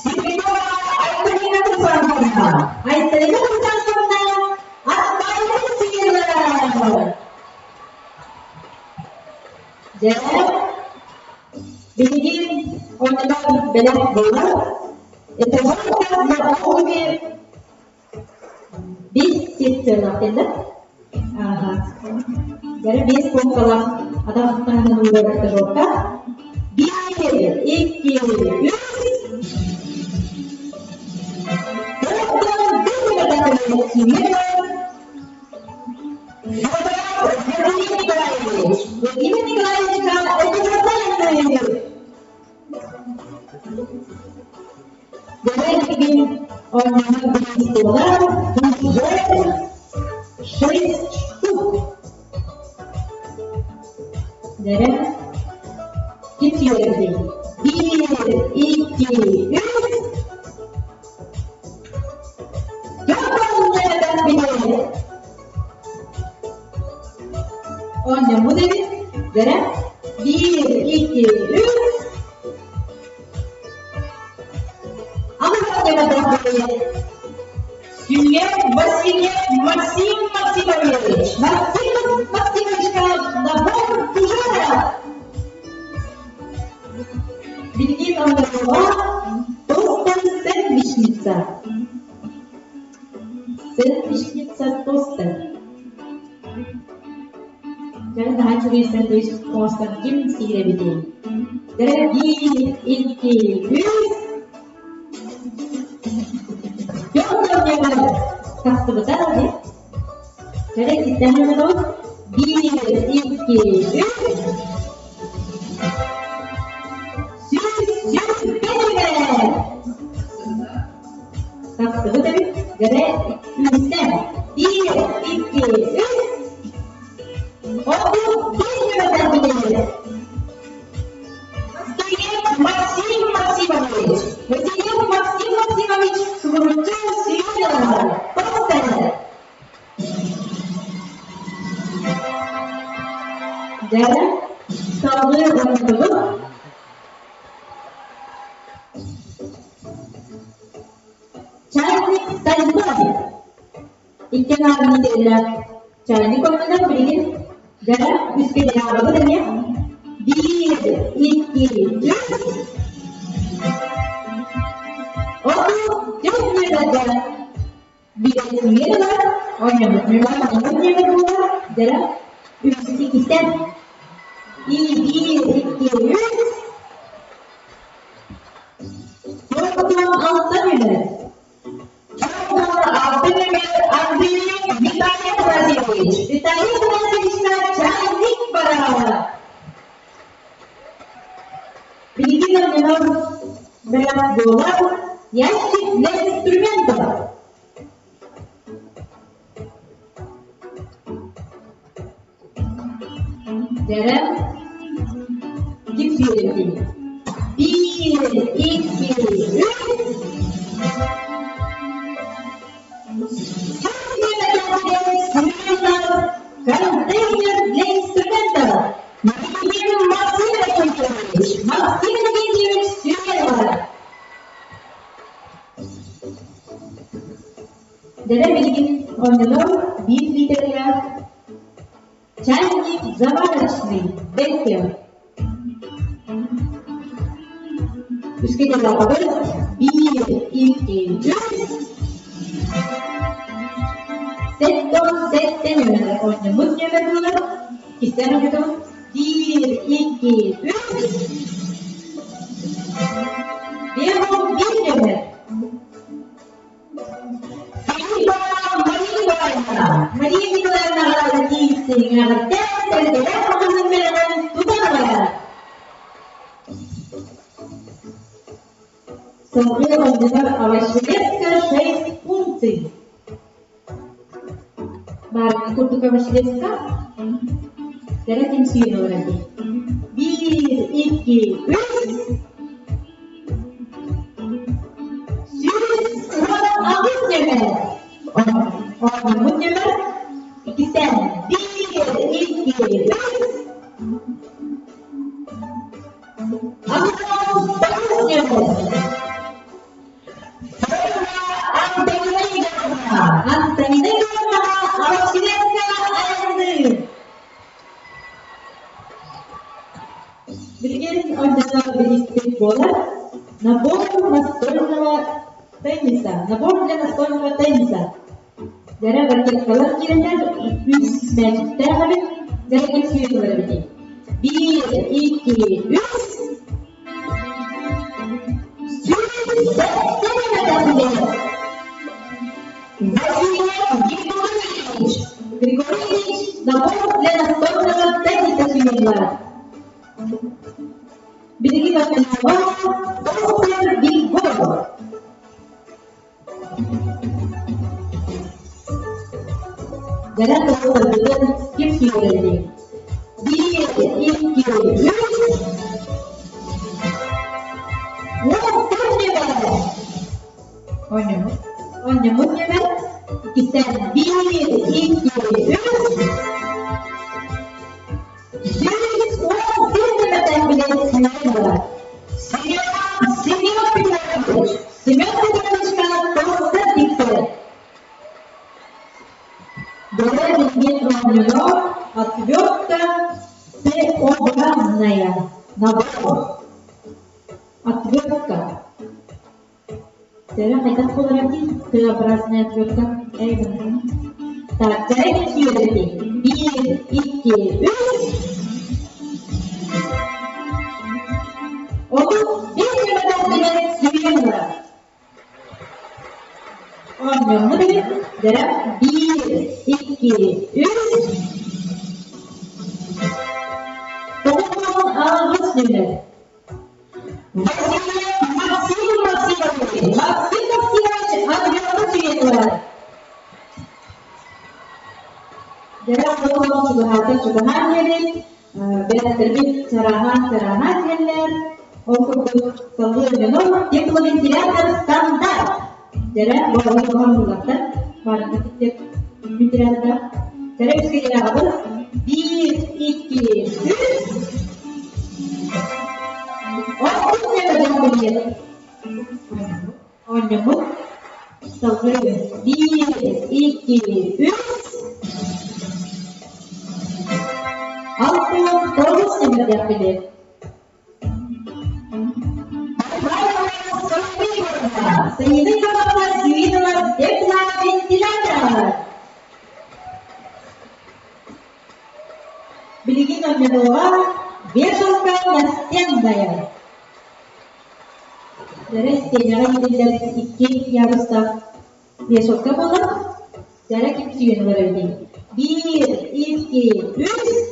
Speaker 1: Семенова Айталина Руслановна. Айталина Руслановна отпариватель сыйлар. Дьэ, билигин оннугар бэлэх буолар. Этажерка для обуви без секциялаах диэн да? Ага. Дьэ, биэс полкалаах атах таһынан уурар этажерка. Биир, икки, үс. Владимир Николаевич. Владимир Николаевичка этажерка Билигин оонньонор буолар уже шесть штук. Дьэ, ким сүүйэрий? Биир, икки, үс. Дьон билиэт. Оонньоммут эбит. Дьэ, биир, икки, үс. Ама
Speaker 4: Сүүйэн Васильев Максим Максимович.
Speaker 1: Максим Максимовичка набор фужеров. Билигин оонньонуоҕа тостер сэндвичница. Сэндвичница тостер. Дьэ, наһаа үчүгэй сэндвич оҥостон ким сиир эбитий? Дьэ, биир, икки, үс. Дьон тахсыбыта дии. Дьэ, иккистээн оонньотобут. Биир, икки, үс. 125 Тахсыбыт эбит. Дьэ, үстэн. Биир, икки, үс. 31 нүөмэрдээх билиэт.
Speaker 4: Васильев Максим Максимович. Васильев Максим Максимович субуруччу сүүйэн Тостер.
Speaker 1: Дьэ, салгыы оонньотобут. Чайник тарелка. Стальной. Икки аҥаар лиитэрэлээх чайник оннунан билигин дьара үскэдээҕибит эмиэ биир, икки, үс. Оту түс нүөмэргэ билэсиҥҥэ ылар, оонньоммут нүөмэр маҥнай нүөмэр буолар, дьара үс иккистэн биир, икки, үс. 46 нүөмэр. Андрей Виталий Афанасьевич. Виталий Афанасьевичка чайник бараҕа. Билигин оннунан бэлэх буолар ящик для инструментов. Дэрэ кипсиэрэтин. Биир, икки, үс. Контейнер для инструментов. Максим Иннокентьевич, Максим Иннокентьевич Сюменова. Дэрэ билигин оонньонор биир лиитэрэлээх Чайник заварочный Беккер. Үскэ дьаллаҕабыт биир, икки, үс. 77 нөмер оонньоммут нөмер буолар. Кистээн оонньотобут. Биир, икки, үс. 51 нөмер. Мария Николаевнаҕа тиийсиҥэҕиттэн сэргэлээх маҕаһыын бэлэҕин тутан ылара. Салгыы оннугар овощелезка шесть функций. Баар курдук овощелезка. Кэрэ ким сүйэн олорор дии. Биир, икки, үс. 118 нөмер. Оонньоммут нөмер иккистээн биир, икки, үс. 89 нөмер. Антонина Егоровна. Антонина Егоровнаҕа Алексеевка айанныыр. Билигин онньонор бирииспит буолар набор настольного тенниса, набор для настольного тенниса. Дьэрэ ракеткалар киирэллэр, үс мээчиктээх эбит, дьэрэ ким сүүрэн ылар эбитий? Биир, икки, үс. Василий Григорьевич, Григорьевич набор для настольного тенниса сүүйэллэр. Билигин аттынааҕы Доктор Бигбор. Дьэрэ тылларбытын ким сүүйэрий? Биир, икки, үс. Уон нөмер. Оонньоммут. Оонньоммут нөмер. Иккистэн биир, икки, үс. 111 нөмерден билет буолар. Семен Семен Петрович, Семен Петровичка тостер диктор. Дөрө билген оонньонор отвертка Т-образная набор. Отвертка. Дөрө хайдах буолар дии? Т-образная отвертка. Так, дөрө сүөрдү. Биир, икки, үс. 31 нөмерден билет сүүйэн ылар. Оонньоммут эбит, дьэрэ биир, икки, үс. 98 нөмер. Василий Максим Максимович, Максим Максимович отвертка сүүйэн ылар. Дьэрэ олох чугаһаата чугаһаан иһэбит, бэлэхтэрбит чарааһаан-чарааһаан иһэллэр. Ол курдук салгыы дьонум тепловентилятор стандарт. Дьэрэ буолар буоллахтар баарга тип вентилятор. Дьэрэ үскэйээҕибит биир, икки, үс. Ол нөмерден билиэт. Оонньоммут. Салгыы биир, икки, үс. 69 нөмүрдээх билиэт. Сайыны Ивановна Свинова тепловентилятор. Билигин оонньонуоҕа вешалка настенная. Дьэрэ истиэнэҕэ иитиллэр икки ярустаах вешалка буолар. Дьэрэ ким сүүйэн ылар эбитий? Биир, икки, үс.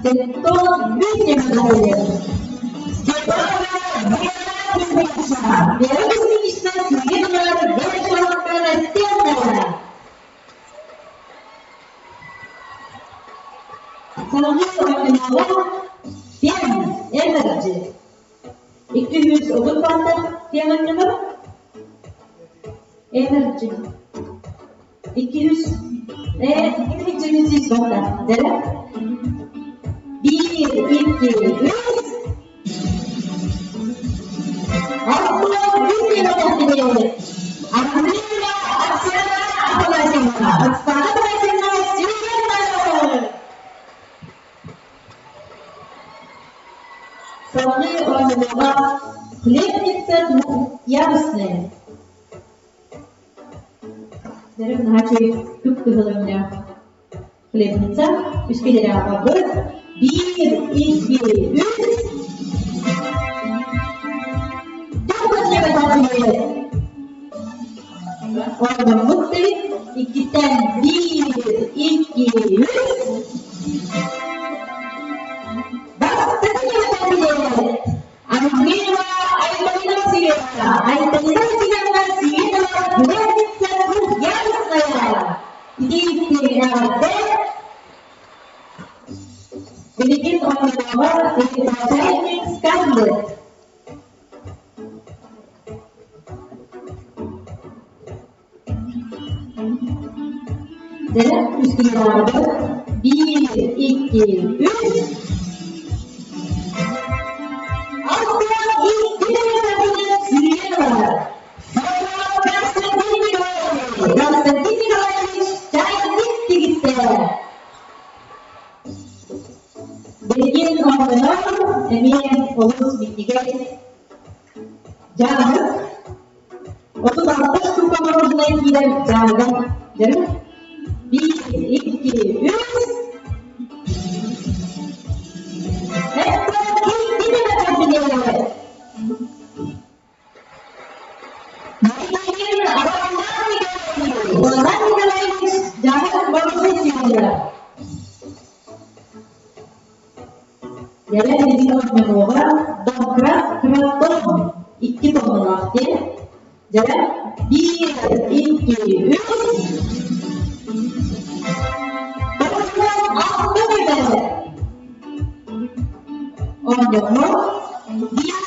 Speaker 1: Сэттон үс ньымалары Степанова Вера Кузьминична, Вера Кузьминична сүүйэн ылар вешалка настенная. Салгыы оонньоноҕо Фен Энерджи 230 ваттаах фен оонньонор Энерджи 200 200 ваттаах дэрэ Биир, икки, үс. Андреева Оксана Афанасьевна, Оксана Афанасьевна Сергеевна! Салгыы оонньууга хлебница двухъярусная. Дэрэг наһаа үчүгэй кып-кыһыл өҥнөөх Хлебница үскэлэрээҕэбыт биир, икки, үс. Оонньоммут эбит иккиттэн биир, икки, үс. Бастакы билээт Андреева Айталина Васильевна, Айталина Васильевна Свинова хлебница двухъярусная. Итиитинээҕэрдэ билигин оонньооҕор электрочайник Скарлетт. Дьэ, үскүлээҕэр биир, икки, үс. Алтан икки сүүйэн ылар. Константин Николаевич, Константин Николаевич чайник тигистэ. Билигин оонньонор эмиэ олус минньигэс дьааһык. 36 штука мороженое киирэр дьааһыгар дьарык. Биир, икки, үс. Это ким Роман Николаевич дьаһах барыта сиэллэрэ. Дэлэ билигин оонньонуоҕа домкрат кратон икки тонналаах диэн. Дьэ, биир, икки, үс. Алта бүтэһэ. Оонньонуох биир,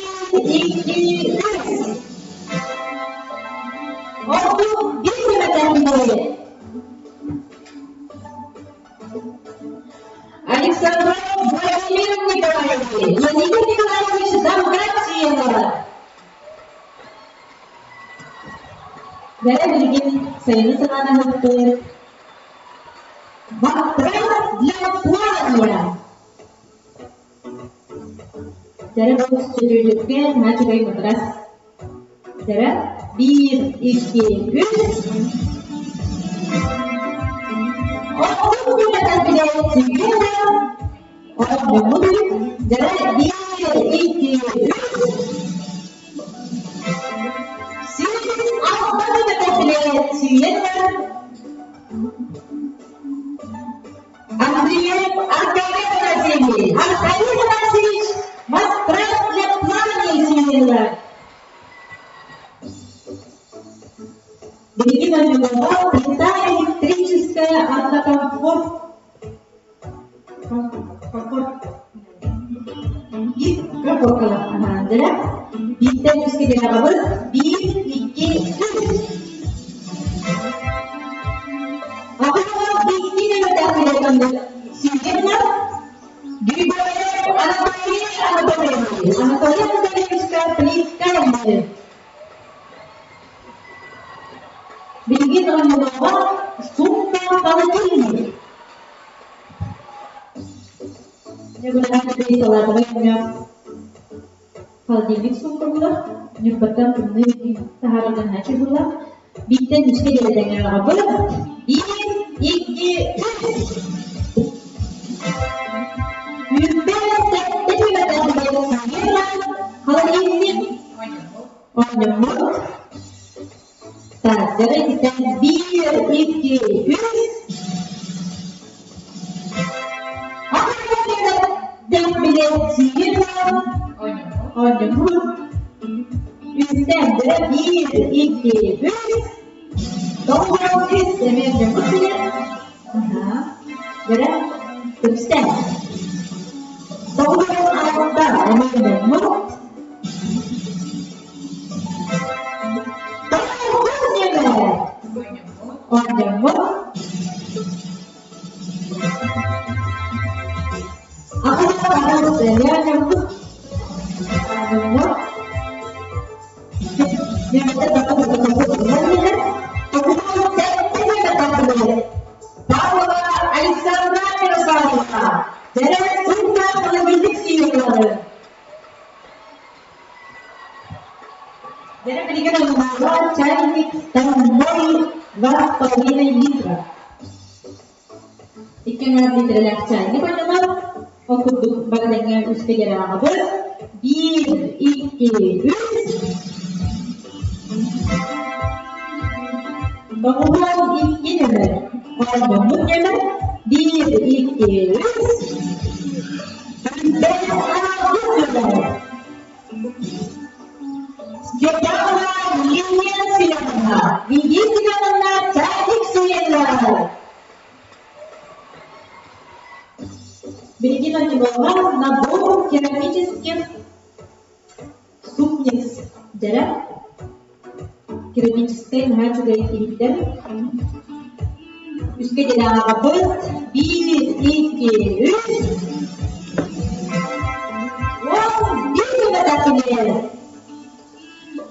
Speaker 1: икки, үс. Ордук биир көмөтөһүннэри. Александров Владимир Николаевич, Владимир Николаевич Замгачиева. Бэрэ билигин сайыны санаан Матрас для плавания. Дьэрэ бу сөтүөлүккэ наһаа үчүгэй матрас. Дьэрэ биир, икки, үс. Оттон Дьэрэ биир, икки, үс. Сүүс алта сүүйэн баран Андреев Аркадий Афанасьевич, Аркадий Афанасьевич матрас для плавания сүүйэллэр. Билигин оонньууларга плита электрическая однокомфорт комфорт биир комфоркалаах анаандыра. Бииртэн үскэ диэҕэбит биир, икки, үс. Григорьев Анатолий Анатольевич. Анатолий Анатольевичка плитка. нөмер. Билигин оннооҕор сумка холодильник. Холодильник суумка булар, Ньурбаттан тымныы таһаарарга наһаа булар. Бииртэн үскэ диэри тэҥҥэ аҕабыт. Биир, икки, үс. Үүрбэ сэттэ холодильник оонньоммут. Так, давайте биир, икки, үс. Оонньоммут. Үстэн биир, икки, үс. Тоҕус, үс эмиэ оонньоммут билэр. Дөрө, үстэн. Тоҕус, алта эмиэ оонньоммут. Оонньоммут. Оонньоммут. Павлова Александра Мирославовна, Дэрэ Сунна Холодильник Дэрэ билигин оннооҕор чайник стальной 2,5 литра. Икки аҥаар литрэлээх чайник ойнонор. Ол курдук барыларга үскэ диэри ааҕабыт. Биир, икки, үс. Тоҕуһуон икки нөмөр. Оонньоммут нөмөр. Биир, икки, үс. Бэл аҕыс нөмөр. Светлана Лилия Семеновна, Лидия Семеновна чайник суеллар. Билигин Антимова набор керамических супниц дьэрэ керамическай наһаа үчүгэй иһиттэр. Үскэ диэри биир, икки, үс. 11 көмөтөкүлэр.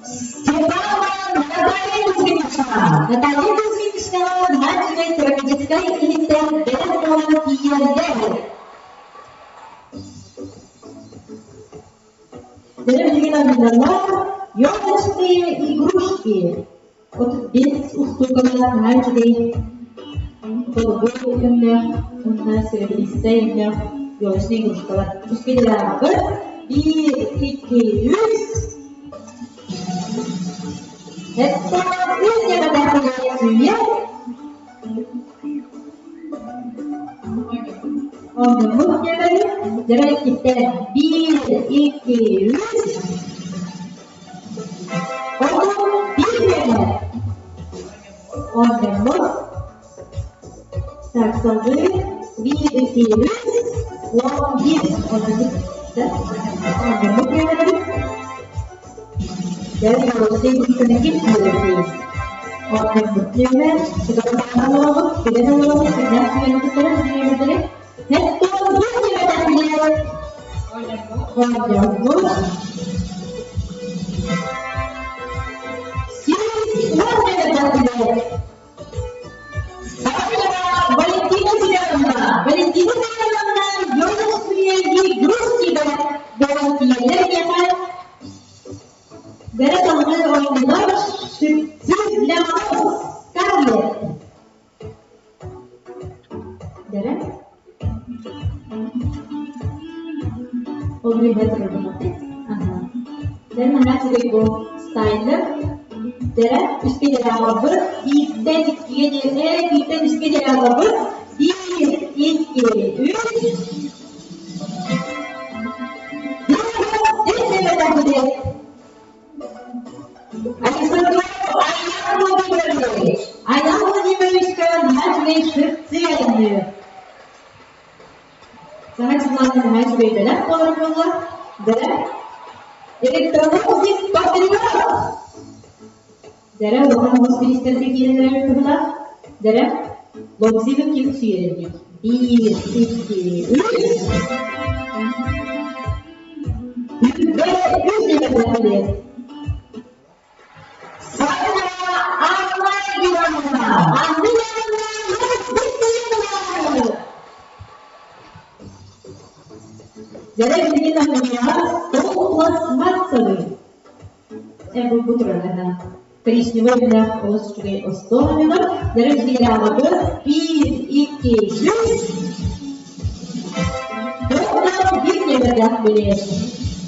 Speaker 1: Степанова Наталья Кузьминична. Наталья Кузьминична наһаа үчүгэй керамическай иһиттэр бэлэх буолан тиийэллэр. Дьэ билигин аннылар елочные игрушки. Вот без устуукалаах наһаа үчүгэй долгуй өҥнөөх уонна серебристай өҥнөөх елочные игрушкалар. Үскэдэлээҕибыт биир, икки, үс. Это үс диэбэтэхпинэ Оннук диэбэри дьэ иккиттэн биир, икки, үс. Онтон биир үөнэ. Оонньоммут. Так, салгыы биир, икки, үс. 11. Оонньоммут. Да? Оонньоммут үөнэлэрбит. Дьэ, голубцы күнүгүн үөрэтии. Оонньоммут үөнэ. Сытарбаан олоробут, билэн олоробут, сүрдээх үөнүттэрэ, үөнүттэрэ. Неттон биир үөнэ. Оонньоммут. Валентина Семеновна, Валентина Семеновна, ёлочные игрушки бэлэхтииллэр диэхэ бэрэ салгыы оонньуулар щипцы для волос Скарлетт. Дэрэ? Ол билбэт турарбын Аха. Дэр наһаа үчүгэй бу стайлер. Дэрэ үскэ диэри аҕалбыт. Бииртэн иккигэ диэри, бииртэн үскэ диэри аҕалбыт. Биир, икки, үс. Александров Аян Владимирович. Аян Владимировичка наһаа үчүгэй щипцы айанныыр. Саҥа дьыллаах наһаа үчүгэй бэлэх буолар буолла. Дэрэ электронный патриот. Дэрэ улахан оҕус бириистэргэ киирэн эрэр туһулаах. Дэрэ лобзигы ким сүүйэрин Биир, икки, үс. Үс.
Speaker 4: пластмассовый. Бу турар коричневый өҥнөөх олус үчүгэй остуол оонньонор. Дөрүн биир, икки, үс. Биир нүөмэрдээх билиэт.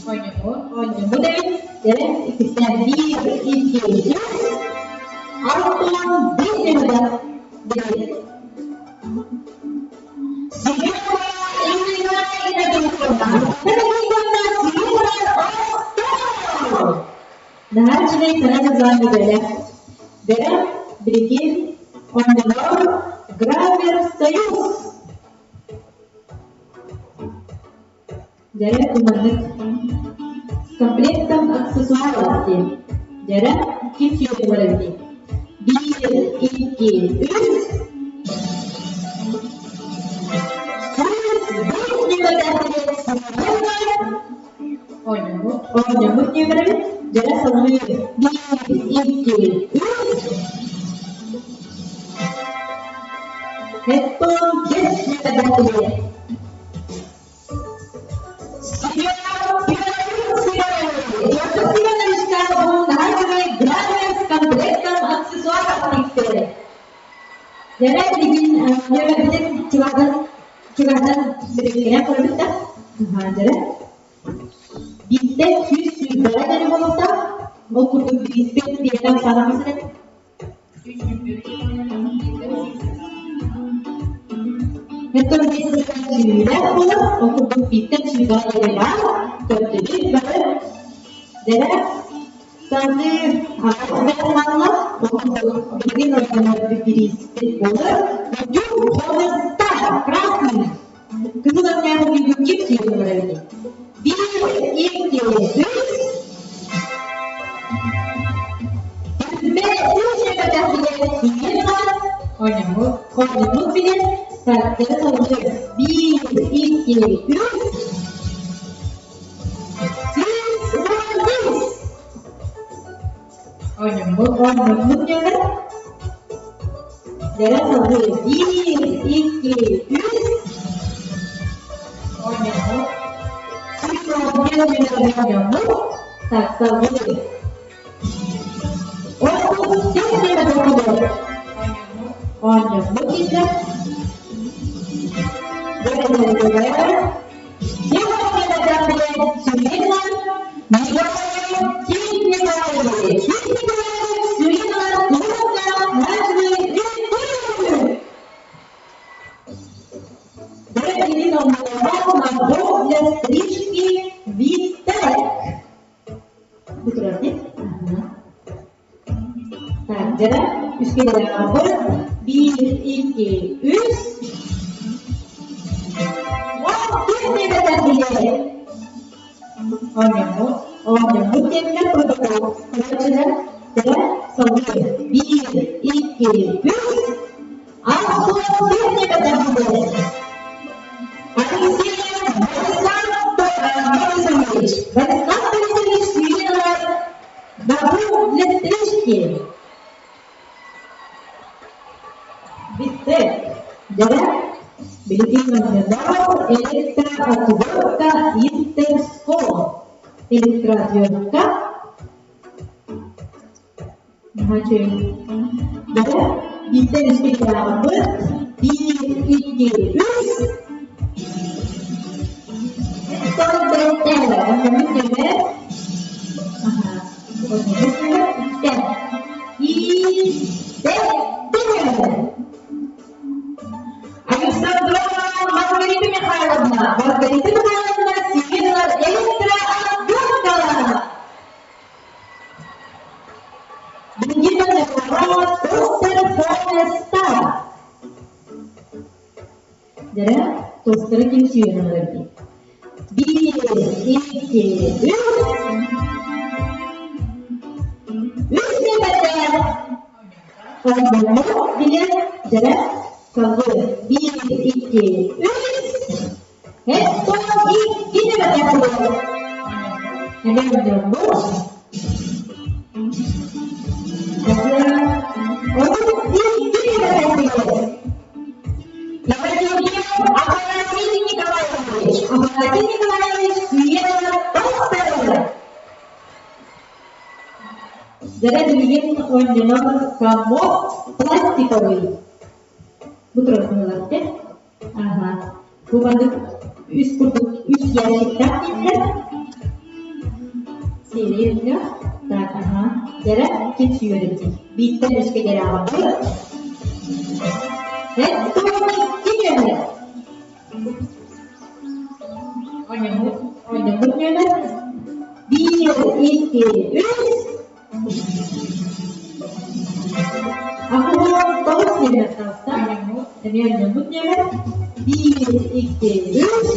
Speaker 1: Оонньоммут.
Speaker 4: Оонньоммут эбит. Дөрүн иккистээн биир, икки, үс. Алтан биир нүөмэрдээх билиэт. Наһаа үчүгэй саҥа дьыллаан үлэлээх. Бэрэх билигин оннунор Гравер Союз Дьэрэ куманнык с комплектом аксессуаров диэн. Дьэрэ ким сүөһү эбитий? Биир, икки, үс.
Speaker 1: Оонньоммут.
Speaker 4: Оонньоммут нүөмэрэбит дьэрэ салгыы биир, икки, үс. Эттон кэс нүөмэрдээх Дьэрэ билигин нөмэрбитин чугаһатан чугаһатан билигин көрбүт да дьэрэ бииртэн 120 дьэрэ буолуохтаах ол курдук бирииспит биэртэн саҕалаах Оттон сүүрэх буолар, ол курдук бииртэн сүүрбэҕэ диэри баар, көрдөрүү бары дэрэ салгыы хаалла, ол курдук билигин ордонор бирииспит буолар. Дюк Хоместар, красный. Кыһыл өҥнөөх бүгүн ким сүүрэн барар эбитий? Биир, икки, үс.
Speaker 1: Оонньоммут.
Speaker 4: Оонньоммут билэн, саргы салгыы биир, икки, үс. 115.
Speaker 1: Оонньоммут.
Speaker 4: Оонньоммут диэҕэ. Дэрэ салгыы биир, икки, үс.
Speaker 1: Оонньоммут.
Speaker 4: 115 оонньоммут. Так, салгыы. Оонньоммут дииллэр. Набор для стрижки Витек. Бу турар дии. Так, дьэ, үскэ быр. Биир, икки, үс. 14 билиэт.
Speaker 1: Оонньоммут.
Speaker 4: Оонньоммут диэннэр протокол. Көрөөччүлэр дьэ, салгыы. Биир, икки, үс. 64 билиэт. Алексеев Борислав Борисович. Борислав Борисович Свиридов набор для стрижки. Бүттэ. Дьэ, билигин номинал электроотвертка Интерско. Электроотвертка. Значит, дьэ, бииртэн үскэ Биир, икки, үс. Оонньоммут нөмэр. Аха. Оонньоммут нөмэр үстэн. Иистэ Александрова Маргарита Михайловна. Маргарита Михайловна Сергеевна электроотвертка. Билигин тостер Фонестар. Дьэ, тостеры ким сүүйэн ылар дии? Биир, икки, үс. Үс нүөмэрдээх оонньоммут билэн, дьэ, салгыы биир, икки, үс. Эттон икки нүөмэрдээх буолар. Эмиэ оонньоммут. 32 нүөмэрдээх билэр. Афанасий Николаевич. Афанасий Николаевич сүүйэн тостер. Дьэрэ билигин оонньонор комод пластиковый. Бу турар быһыылаах дьэ. Аха. Бу маннык үс курдук үс ящиктаах дииллэр. Сиэрийэ Так, аха. Дьэрэ ким сүүйэр эбитий? Бииртэн үскэ дьэрэ аҕалбыт. Икки нүөмэр.
Speaker 1: Оонньоммут.
Speaker 4: Оонньоммут нүөмэр. Биир, икки, үс. 89 нүөмэр таҕыста. Эмиэ оонньоммут нүөмэр. Биир, икки, үс.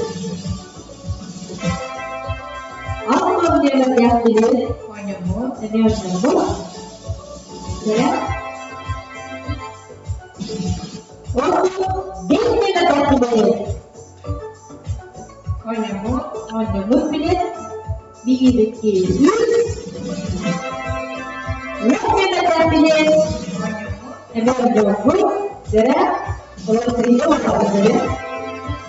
Speaker 4: 60 нүөмэрдээх билиэт.
Speaker 1: Оонньоммут.
Speaker 4: Эмиэ оонньоммут. Дьэ. Ордук биир нүөмэрдээх билиэт.
Speaker 1: Оонньоммут.
Speaker 4: Оонньоммут билиэт. Биир, икки, үс. Уон нүөмэрдээх билиэт. Эмиэ оонньоммут. Дьэ. Олохтуйда оонньоммут.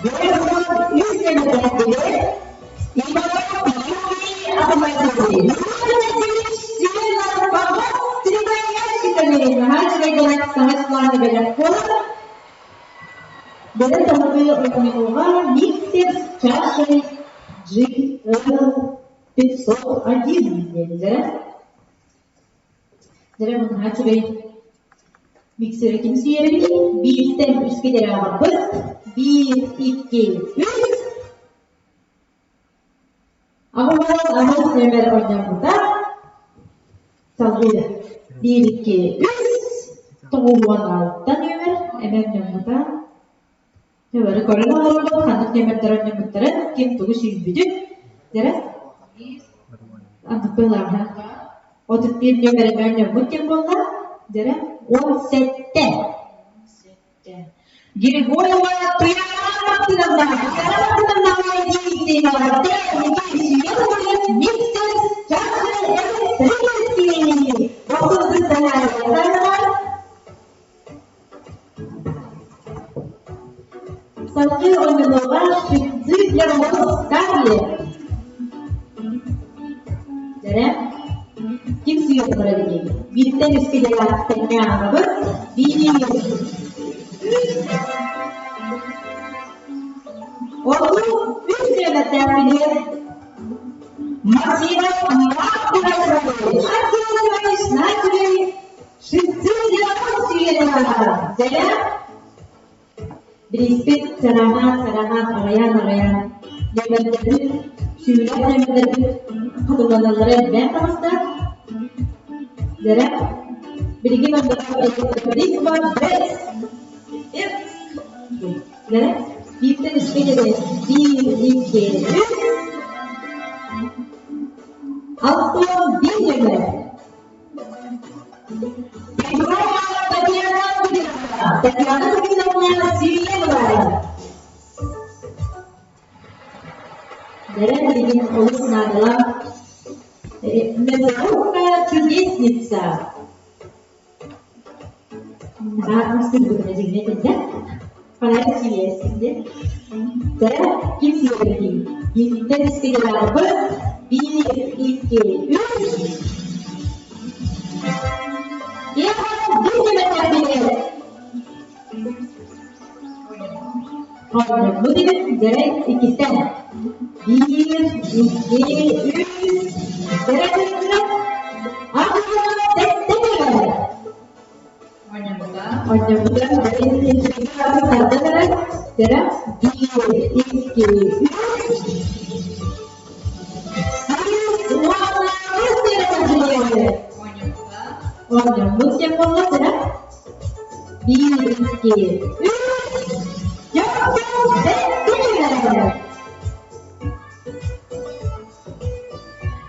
Speaker 4: 53 нүөмэрдээх билиэт. Иванов Юрий Афанасьевич. Бэлэм таһыы оонньууга миксер с чашей GL501 диэннэрэ. Дьэ, мунаһа үчүгэй миксери ким сүүйэрий? Бииртэн үскэ диэри ааҕарбыт. Биир, икки, үс. 88 нүөмэр оонньоммута. Салгыы биир, икки, үс, 96 нүөмэр эмиэ оонньоммута. Бары көрөн олоробут, ханнык нүөмэрдэр оонньоммуттарын, ким тугу сүүйбүтүн. Дьэрэ? Аннык быһыылааҕа. 31 нүөмэр эмиэ оонньоммут диэн буолла. Дьэрэ? 17. Григорьева Туйаара Мартыновна, Туйаара Мартыновна Миксер чаши электрический. Салгыы оонньонуоҕа шприцы для волос Скарлетт. Дьэрэ, ким сүүйэр турар эбитий? Бииртэн үскэ диэри тэҥҥэ ааҕабыт. Биир, үс. Ордук үс нүөмэрдээх билиэт. Максимов Марк Иванович, Иванович, начали шипцы для волос сүүйэн Дьэрэ, Бирииспит чарааһаан-чарааһаан аҕыйаан-аҕыйаан нөмэрдэрбит, сүүрэр нөмэрдэрбит хатыланаллара элбээн таҕыста. Дьэрэ, билигин оннооҕор Дьэрэ, бииртэн үскэ диэри биир, икки, үс. 61 нөмер. Татьяна Кузьминовна Сиренова. Дэрэ билигин олус наадалаах Мясорубка чудесница. Наһаа сырдыгына дьиҥнэ этиннэ. Фонарик сийиэстиннэ. Дэрэ ким сиэрбитий? Бииртэн үскэ Биир, икки, үс. Бу деген дьэрэ иккистэн биир, икки, үс, дьэрэ Оонньоммута. Дьэрэ биир, икки, үс. Оонньоммут диэн буолла дьэрэ. Биир, икки, үс.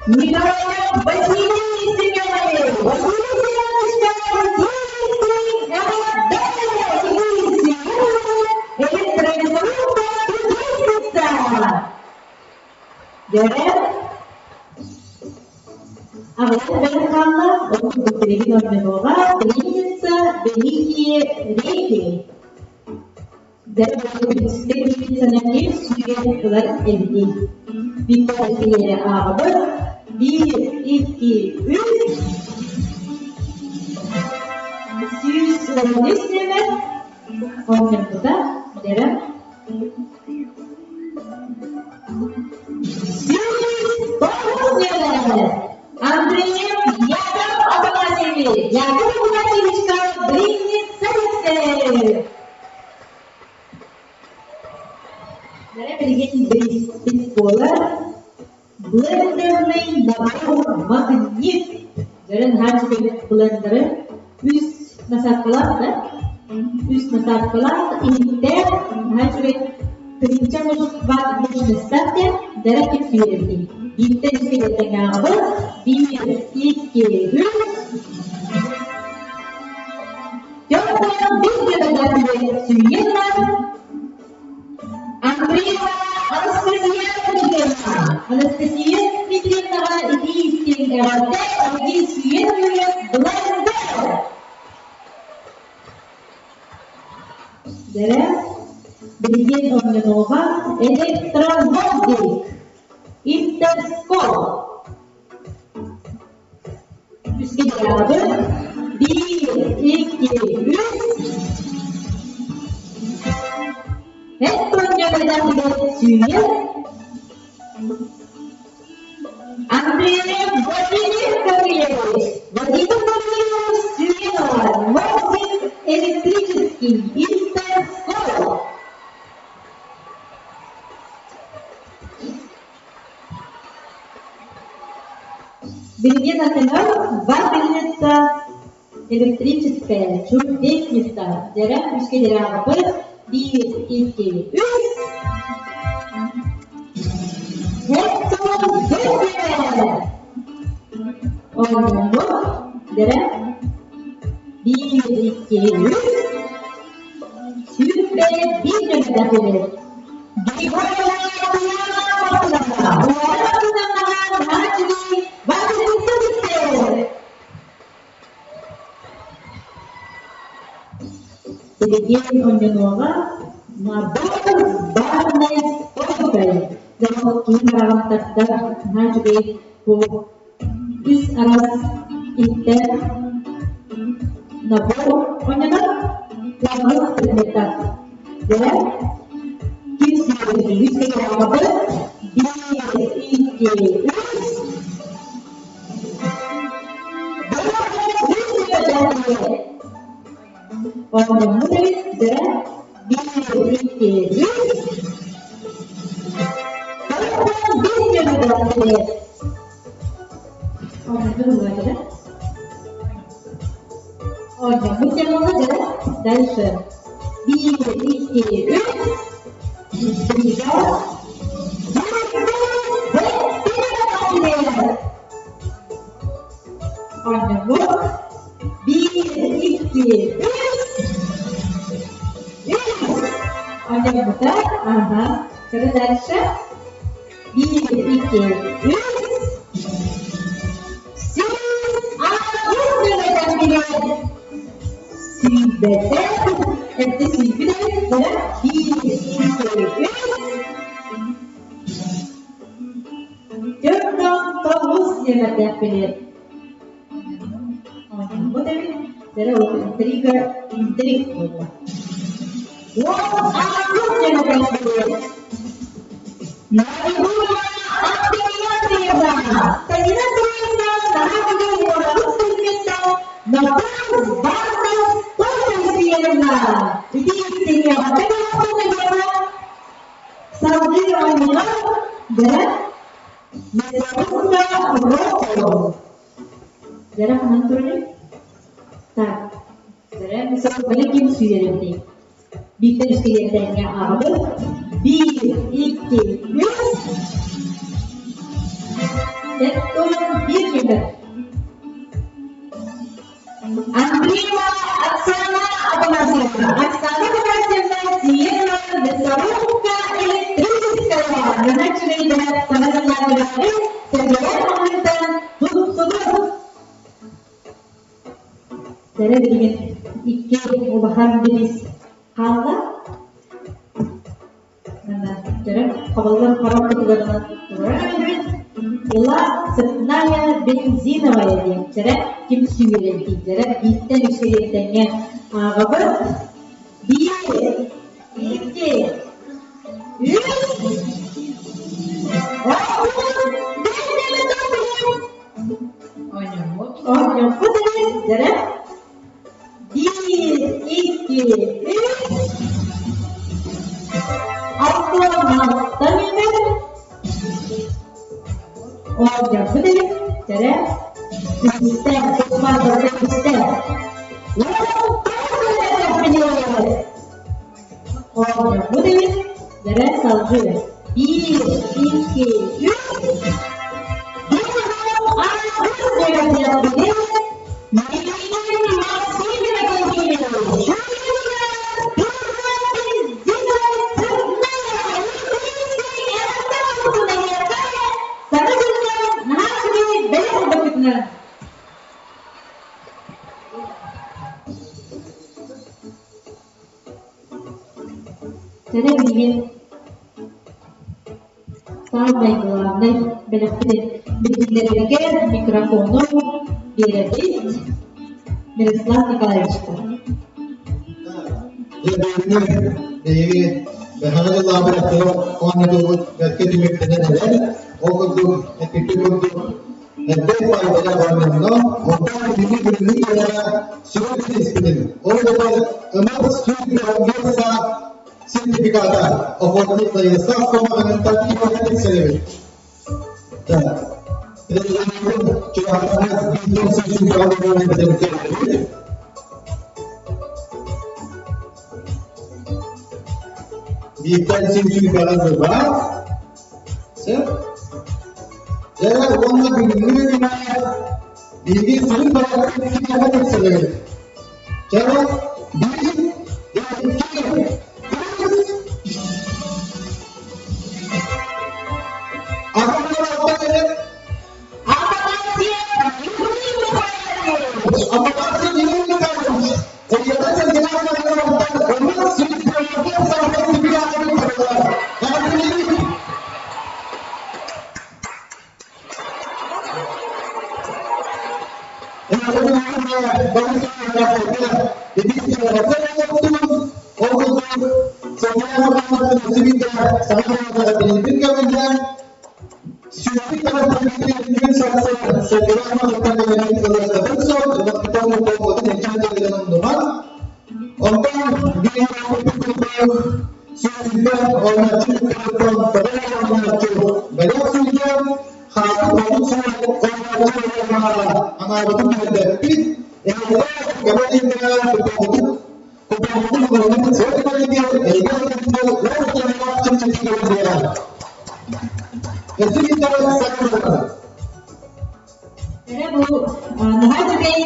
Speaker 4: Николаев Василий Семенович! Василий Семенович, Дьэрэ, аҕыйах бэлэх хаалла, ол курдук билигин оонньонуоҕа Пленница Великие реки. Дьэ, пленницаны сүүйэн ылар эбитий. Биирдэ киһиэхэ ааҕабыт. Биир, икки, үс. 83 нүөмэр оонньоппута дэрэ 109 нүөмэр Андреев Яков Афанасьевич Яков Афанасьевичка близнецы Дэрэ билигин бирииспит буолар Блендерный набор магнит дьэрэ наһаа үчүгэй блендеры үс насадкалаах да үс насадкалаах иһиттээх наһаа үчүгэй тыһыынча ватт мощностаах диэн дьэрэ ким сүүйэрбитий бииртэн үскэ тэҥҥээҕибит биир икки үс Тёмная бир сүүйэн Андреева Анастасия Дмитриевна. Анастасия Дмитриевнаҕа итии-истиҥ эҕэрдэ, эһиги сүүйэн үөрэн блендер! Дэрэ, билигин оонньонуоҕа электромобиль, интерскол. Үскэ дьаабы, биир, икки, үс. Эт тонньоҕойдоохугар сүүйэр Андреев Владимир Гаврилович. Владимир Гаврилович сүүйэн ылар Мозик электрический интерскол. Билигин атыҥар вафельница электрическая чудесница дьэрэ үскэ дьэрээҕиппыт биир икки үс Хектон Гөккэ Оонньоммут дьэрэ биир икки үс сүүрбэ биир нөмэрдээх үлэһит Билигин онньонуоҕа набор барной стойкой дьоно киин бараҕын тардар наһаа үчүгэй бу үс араас иһиттэр набор онньонор уонна предметтар Дьэ, ким сүүйэрий? Үс кэкэҕэҕэбыт. Биир, икки, үс. Оонньоммут эбит, дьэ, биир, икки, үс. Биир нөмүрдээх Оонньоммут дьэ. Оонньоммут диэн буолла дьэ. Дальше. Биир, икки, үс. Бежал. Оонньоммут. Биир, икки, үс. Үс. Оонньоммута. Ага. Теперь дальше. Биир, икки, үс. 108 нөмэрдэн Сүүрбэтэ, эрдэ сүүрбүт эбит, да биир, икки, үс. 49 нөмэрдээх билиэт. Оонньоммут эбит, дэрэ ол интрига интриг буолла. 18 нөмэрдээх билиэт. Наргуна Андреевна, Танина Андреевна наһаа уорабыт предметтэн Наталья Барна Стойкина Ити истиҥҥэ Салгыы оонньууга дьэ Мясорубка Рокко. Дьэрэ ханан турарый? Так, дьэрэ мясорубканы ким сүүйэрий? Бииртэн үскэ ааҕабыт. Биир, икки, үс. 71 нөмөр. Андреева Оксана Афанасьевна. Оксана Афанасьевна Сиена мясорубка электрическая. Наначчыгайда саҥа дьыллаатыгары сэргэлэр маҕаһыынтан тутсубут. Дэрэ билигин икки улахан билис хаалла. Манна дьэрэ хабыллан харах кутугарынан турар эбит. Ила цепная бензиновая диэхтэрэ, ким сүүйэрдииллэрэ бииртэн үчүгэйдэҥҥэ ааҕабыт. Биир, икки, үс. Оонньоммут эбит, дьэрэ. Биир, икки, үс. Алтыамматтан үмэр. Оонньоммут эбит, дьэрэ. Үстэ, туппаатарга үстэ. Оонньоммут эбит, дьэрэ салгыы. Биир, икки, үс. Сэрэ билигин Саамай главнай бэлэхпитин билиһиннэрэргэ микрофону биэрэбит Мирослав Николаевичка.
Speaker 3: Биһиги бэһэҕэ дьыллаабыт оонньотуубут бэркэ түмүктэнэн эрэр. Ол курдук, эппиппит курдук, элбэх баайдара оонньонно. Онтон биһиги бүгүҥҥү киэһэ сүрүн испитин, ол эбэтэр ынах сүүрбэ саа сертификата охотник Владислав Комаҕыныттан кимиэхэ тиксэрэбит? Так. Бииртэн сүүрбэҕэ баар. Сөп. Дьэ, уонна бүгүҥҥү күнэ биһиги сүрүн бэлэхпит кимиэхэ тиксэрэбит? Чэ, биир, икки, үс.
Speaker 4: Эрэ бу наһаа үчүгэй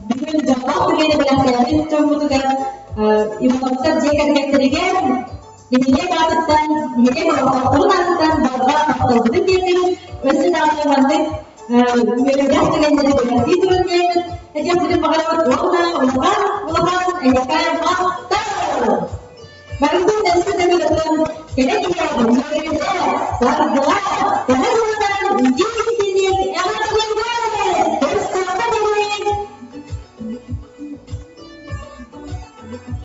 Speaker 4: бүгүн дьоллоох түгэни бэлэхтээбит дьоммутугар Ивановтар дьиэ кэргэттэригэр нэһилиэк аатыттан, нэһилиэк олохтоохторун аатыттан барҕа махталбытын тиэрдэбит. Өссө даҕаны маннык үөрүүлээх түгэннэри бэлэхтии турун диэммит этиэхпитин баҕарабыт уонна улахан улахан эһиэхэ махтал! Барытын өссө төгүл кэлэн иһэр үөрүүлээх, саргылаах, саҥа дьылынан үтүө-истиҥник эҕэрдэлиэҕиҥ! Көрсүөххэ диэри!